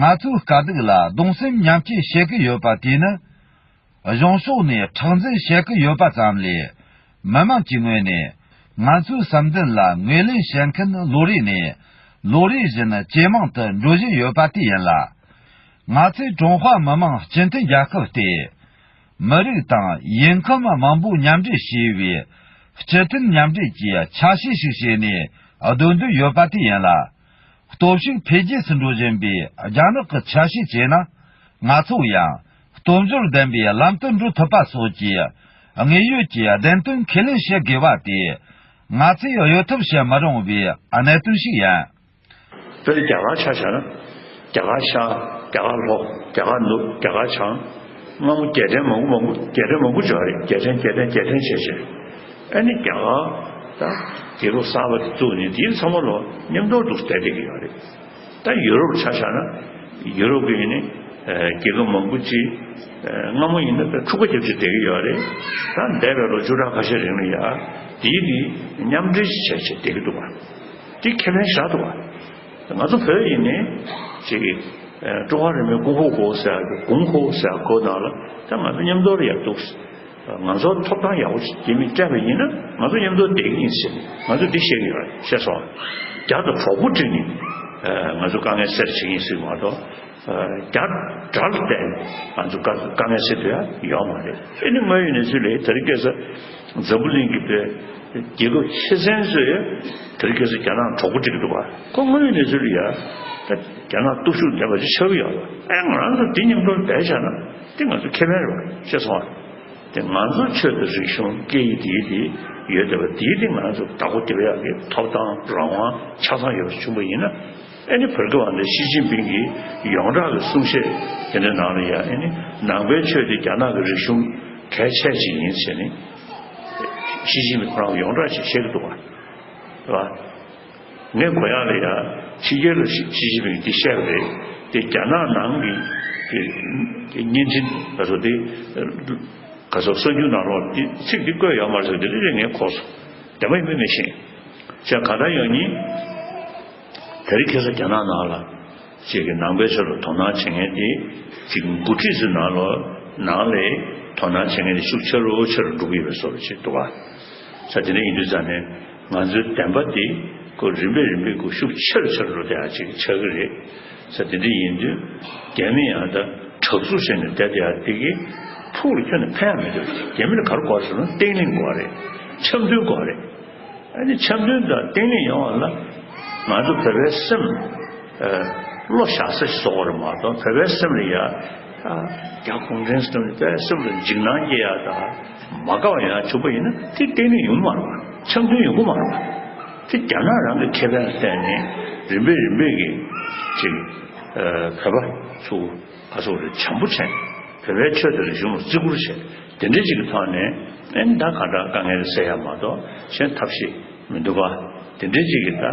ང་ཚོའི་དཀའ་སྡུག་ལ་གདུང་སེམས་མཉམ་སྐྱེད་བྱེད་ཀྱི་ཡོད་པ་དེ་ནི། གཞུང་ཕྱོགས་ནས་མཁྲེགས་འཛིན་བྱེད་ཀྱི་ཡོད་པ་ཙམ་ལས། མི་དམངས་ཀྱི་ངོས་ནས་ང་ཚོའི་སེམས་གཏིང་ལ་ངོས་ལེན་བྱེད་མཁན་ལོ་རེ་ནས་ལོ་རེ་བཞིན་ཇེ་མང་དུ་འགྲོ་བཞིན་ཡོད་པ་དེ་ཡིན་ལ། ང་ཚོས་ཀྲུང་ཧྭ་མི་དམངས་སྤྱི་མཐུན་རྒྱལ་ཁབ་སྟེ། མི་རིགས་དང་ཡུལ་ཁམས་མང་པོ་མཉམ་འདྲེས་བྱས་པའི་སྤྱི་མཐུན་མཉམ་འབྲེལ་གྱི་ཆ་ཤས་ཤིག་བྱས་ནས་སྡོད་འདོད་ཡོད་པ་དེ་ཡིན་ལ། སྟོབས་ཤུགས་འཕེལ་རྒྱས་སུ་འགྲོ་བཞིན་པའི་རྒྱ་ནག་གི་ཆ་ཤས་བྱས་ན། ང་ཚོ་ཡང་སྟོབས་འབྱོར་ལྡན་པའི་ལམ་དུ་འགྲོ་ཐུབ་པ་སོགས་ཀྱི་དངོས་ཡོད་ཀྱི་བདེན་དོན་ཁས་ལེན་བྱེད་དགོས་པ་དེ་ང་ཚོས་གཡོལ་ཐབས་བྱེད་མི་རུང་བའི་གནད་དོན་ཞིག་ཡིན། དཔེར་ན་རྒྱ་གར་ཆ་བཞག་ན། རྒྱ་གར་ཤར། རྒྱ་གར་ལྷོ། རྒྱ་གར་ནུབ། རྒྱ་གར་བྱང་། སྔ་མོ་རྒྱལ་ཕྲན་མང་པོ་མང་པོ། རྒྱལ་ཕྲན་མང་པོ་ཅིག་ཡོད་རེད། རྒྱལ་ཕྲན་རྒྱལ་ཕྲན་རྒྱལ་ཕྲན་བྱས་བྱས། ཨ་ནི་རྒྱ་གར་ད་རྒྱལ་ཁབ་གསར་པ་དེ་བཙུགས་ནས་དེའི་ཚང་མ་ལོ་མཉམ་དུ་འདུག་བསྡད་བསྡད་ཀྱི་ཡོད་རེད། ད་ཡུ་རོབ་ཆ་བཞག་ན། ཡུ་རོབ་ཀྱི་ཡིན་ནི་རྒྱལ་ཁབ་མང་པོ་ཅིག་སྔ་མོ་ཡིན་ན་འཁྲུག་པ་བརྒྱབ་བྱས་བསྡད་ཀྱི་ཡོད་རེད། ད་འདས་པའི་ལོ་བཅུ་ཕྲག་ཁ་ཤས་རིང་ལ་ཡ་དེའི་དེ་མཉམ་འབྲེལ་བྱས་བྱས་བསྡད་ཀྱི་འདུག་བ། དེ་ཁས་ལེན་བཞག་འདུག་བ། ང་ཚོ་བོད་ཡིན་ནའི་ཅིག་ཀྲུང་ཧྭ་རིག་གནས་ཀུང་ཧོ་ཀོ་ཟེར་ཡག་གི། ཀུང་ཧོ་ཟེར་ཡག་གོ་ནང་ལ་ད་ང་ཚོ་མཉམ་དུ་ལ་ཡར་འདུག་ང་ཚོར་ཐོབ་ཐང་ཡག་པོ་ཞིག་རྒྱ་མིས་སྤྲད་པ་ཡིན་ན། ང་ཚོ་མཉམ་དུ་བསྡད་ཀྱི་ཡིན་ཟེར། ང་ཚོས་འདི་བཤད་ཀྱི་ཡོད་རེད། ཤེས་སོང་། རྒྱ་དང་གྲོགས་པོ་བསྒྲིགས་ནས་ང་ཚོ་དཀའ་ངལ་སེལ་བྱེད་ཀྱི་ཡིན་ཟེར་མ་གཏོགས། རྒྱ་དགྲ་ལ་བལྟས་ནས་ང་ཚོ་དཀའ་དཀའ་ངལ་སེལ་ཐུབ་ཡ་ཡོད་མ་རེད། ཨེ་ནི་དངོས་ཡོད་གནས་ཚུལ་ལ་དེ་རིང་ཁ་སང་འཛམ་བུ་གླིང་གི་པའི་རྒྱལ་ཁབ་ཆེ་ཤོས་ཚོས་དེ་རིང་ཁ་སང་རྒྱ་ནག་གྲོགས་པོ་བསྒྲིགས་འདུག་ག་ཁོ་དངོས་ཡོད་གནས་ཚུལ་ལ་ཡ། ད་རྒྱ་ནག་སྟོབས་ཤུགས་ལྡན་པ་ཅིག་ཆགས་ཀྱི་ཡོད་རེད། ཨེ་ང་རང་ཚོ་འདི་མཉམ་དུ་བསྡད་བཞག་ན་འདི་ང་ཚོ་ཁེ་ཕན་རེད་པ། ཤེས་སོང་ཨ། དེ་ང་ཚོ་ཆོས་དང་རིག་གཞུང་སྐད་ཡིག་དེ་དེ་ཡོད་བསྡད་པ་དེ་དེ་ང་ཚོ་བདག་པོ་རྒྱག་ཡག་གི་ཐོབ་ཐང་རང་དབང་ཆ་ཚང་ཡོད་པ་བྱུང་པ་ཡིན་ན། ཨེ་ནི་བར་སྐབས་འདི་ཞི་ཅིན་ཕིང་གིས་ཡོངས་གྲགས་ཀྱི་གསུང་བཤད་དེ་འདྲའི་ནང་ལ་ཡ། ཨེ་ནི་ནང་པའི་ཆོས་དེ་རྒྱ་ནག་གི་རིག་གཞུང་གལ་ཆེ་ཅིག་ཡིན་ཟེར་ནས་ཞི་ཅིན་ཕིང་ཁོ་རང་ཡོངས་གྲགས་ཅིག་བཤད་ཀྱི་འདུག་བ། རེད་བ། ངས་གོ་ཡག་ལ་ཡ། ཕྱི་རྒྱལ་ལ་ཞི་ཞི་ཅིན་ཕིང་འདི་བཤད་པ་རེད། དེ་རྒྱ་ནག་ནང་གི་གི་གི་བརྙན་འཕྲིན་ལ་སོགས་དེ་ག་ཚོད་གསར་འགྱུར་ནང་ལོགས་འདི་ཚིག་འདི་བཀོད་ཡོད་མ་རེད་ཟེར། འདི་འདྲ་ངས་གོ་སོང་། བདེན་པ་ཡིན་མིན་མི་ཤེས། བྱས་ག་ད་ཡོད་ཉིན། དེ་རིང་ཁ་སང་རྒྱ་ནག་ནང་ལ་ཅིག་གི་ནང་པའི་ཆོས་ལ་དོ་སྣང་བྱེད་མཁན་དེ་ཅིག་འགོ་ཁྲིད་ཚོའི་ནང་ལོགས་ནང་ལ་དོ་སྣང་བྱེད་མཁན་དེ་ཤུགས་ཆེ་རུ་ཆེ་རུ་འགྲོ་གི་ཡོད་པའི་བཟོ་འདྲ་ཅིག་འདུག་ག་ས་དེ་འདྲ་ཡིན་དུས་ཙང་ནས་ང་ཚོའི་བདེན་པ་འདི་ཁོ་རིམ་པས་རིམ་པས་ཁོ་ཤུགས་ཆེ་རུ་ཆེ་རུ་འགྲོ་བསྡད་ཡག་ཅིག་ཆགས་ཀྱི་རེད། ས་དེ་འདྲ་ཡིན་དུས་རྒྱ་མི་ཡང་ད་དྲག་རྩུབ་བྱས་ནས་བསྡད་བསྡད་ཡག་དེ་གིས་ཕུགས་ལ་ཁྱོན་ནས་ཕན་ཡག་མི་འདུག་རྒྱ་མི་ལ་ག་རེ་དགོས་རེད་ཟེར་ན་བརྟན་ལྷིང་དགོས་རེད། འཆམ་མཐུན་དགོས་རེད། ཨ་ནི་འཆམ་མཐུན་དང་བརྟན་ལྷིང་ཡོང་བ་ལ་ང་ཚོ་བོད་པའི་སེམས་ཨ་བློ་བཞག་ས་ཞིག་བཟོ་དགོས་རེད་མ་གཏོགས། བོད་པའི་སེམས་ལ་ཡ་ཨ་རྒྱ་གུང་ཁྲན་སི་ཊམ་ནི་བོད་པའི་སེམས་ལ་འཇིགས་སྣང་སྐྱེ་ཡ་དང་མ་དགའ་བ་ཡོང་ཡ་བྱུང་པ་ཡིན་ན་དེ་བརྟན་ལྷིང་ཡོང་གི་མ་རེད་པ། འཆམ་མཐུན་ཡོང་གི་མ་རེད་པ། དེ་རྒྱ་ནག་རང་གི་ཁེ་ཕན་ལ་བརྟེན་ནས་རིམ་པས་རིམ་པས་ཀྱི་ཅིག་ཨ་བོད་པ་ཚོ་ག་ཚོད་རེད་བྱམས་པོ་བྱས། བོད་པའི་ཆོས་དང་རིག་གཞུང་ལ་བརྩི་བཀུར་བྱས། དེ་འདྲ་ཅིག་གི་ཐོག་ནས་ཨེ་ད་ག་འདྲ་དཀའ་ངལ་སེལ་ཡ་མ་གཏོགས་གཞན་ཐབས་ཤེས་མི་འདུག་ག་དེ་འདྲ་ཅིག་གི་ད་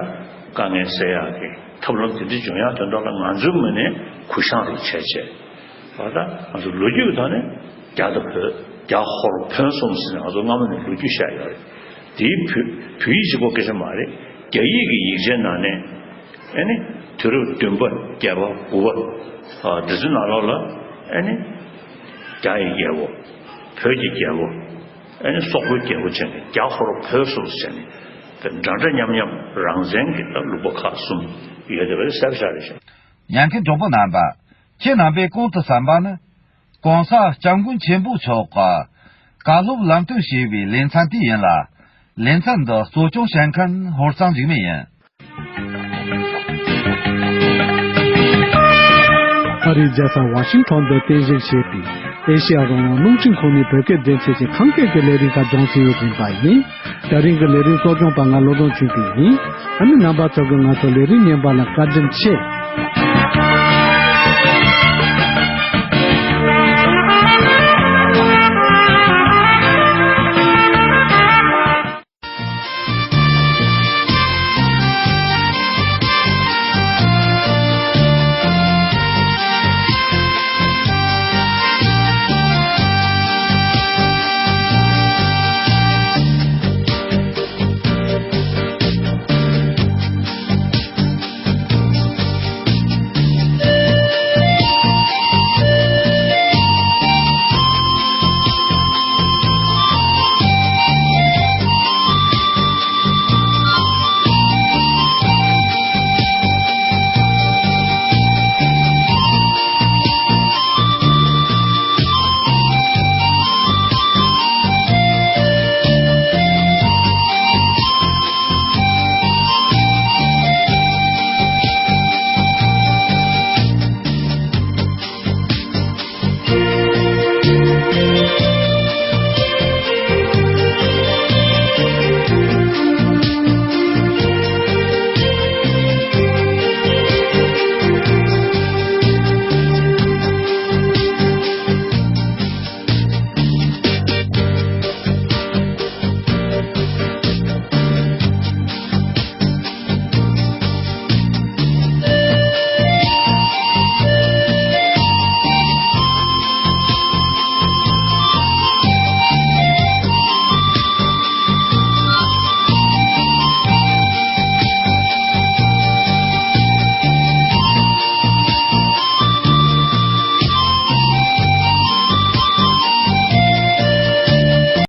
དཀའ་ངལ་སེལ་ཡག་གི་ཐབས་ལམ་དེ་འདྲ་འབྱུང་ཡག་དོན་དག་ལ་ང་ཚོའི་ངོས་ནས་གུ་བཤངས་རོགས་བྱས་བྱས། བ་ད་ང་ཚོ་ལོ་རྒྱུས་ཀྱི་ཐོག་ནས་རྒྱ་དང་བོད། རྒྱ་ཧོར་བོན་གསུམ་ཟེར་ནས་ང་ཚོ་སྔ་མོ་ནས་ལོ་རྒྱུས་བཤད་ཡོད་རེད། དེའི་བོད་བོད་ཡིག་གཅིག་པོ་སྐད་ཆ་མ་རེད། རྒྱ་ཡིག་གི་ཡིག་ཆའི་ནང་ནས་ཨེ་ནི་དུས་རབས་བདུན་པ་བརྒྱད་པ་དགུ་པ་ཨ་དེ་ཚོའི་ནང་ལོགས་ལ་ཨེ་ནི་རྒྱ་ཡི་རྒྱལ་པོ། བོད་ཀྱི་རྒྱལ་པོ། ཨེ་ནི་སོག་པོའི་རྒྱལ་པོ་བྱས་ནས་རྒྱ་ཧོར་བོད་གསུམ་བྱས་ནས་འདྲ་འདྲ་མཉམ་མཉམ་རང་བཙན་གྱི་ལུང་པ་ཁག་གསུམ་ཡོད་བསྡད་པ་རེད། གསལ་པོ་ཆགས་རེད་ཤག་ཉན་མཁན་གྲོགས་པོ་རྣམ་པ། ཁྱེད་རྣམ་པས་གོང་དུ་གསན་པ་ནི། ༸གོང་ས་༸སྐྱབས་མགོན་ཆེན་པོ་མཆོག་གིས་བཀའ་སློབ་ལམ་སྟོན་ཞུས་པའི་ལེ་ཚན་དེ་ཡིན་ལ། ལེ་ཚན་འདི་གཙོ་སྐྱོང་བྱེད་མཁན་ཧོར་གཙང་འཇིགས་མེད་ཡིན། ཨ་རིའི་རྒྱལ་ས་ཝ་ཤིང་ཊོན་དུ་རྟེན་གཞི་བྱས་པའི་ཨེ་ཤེ་ཡ་རང་དབང་རླུང་འཕྲིན་ཁང་ནས་བོད་སྐད་སྡེ་ཚན་གྱི་ཁམས་སྐད་ཀྱི་ལས་རིམ་ཁག་སྦྱོང་ཚུལ་རིམ་པ་ཡིན། ད་རིང་གི་ལས་རིམ་གཙོ་སྐྱོང་པ་ང་བློ་བཟང་ཆོས་སྐྱིད་ཡིན། ཨ་ནི་རྣམ་པ་ཚོ་གིས་ང་ཚོ་ལས་རིམ་རྙིང་པ་ལ་བཀའ་དྲིན་ཆེ།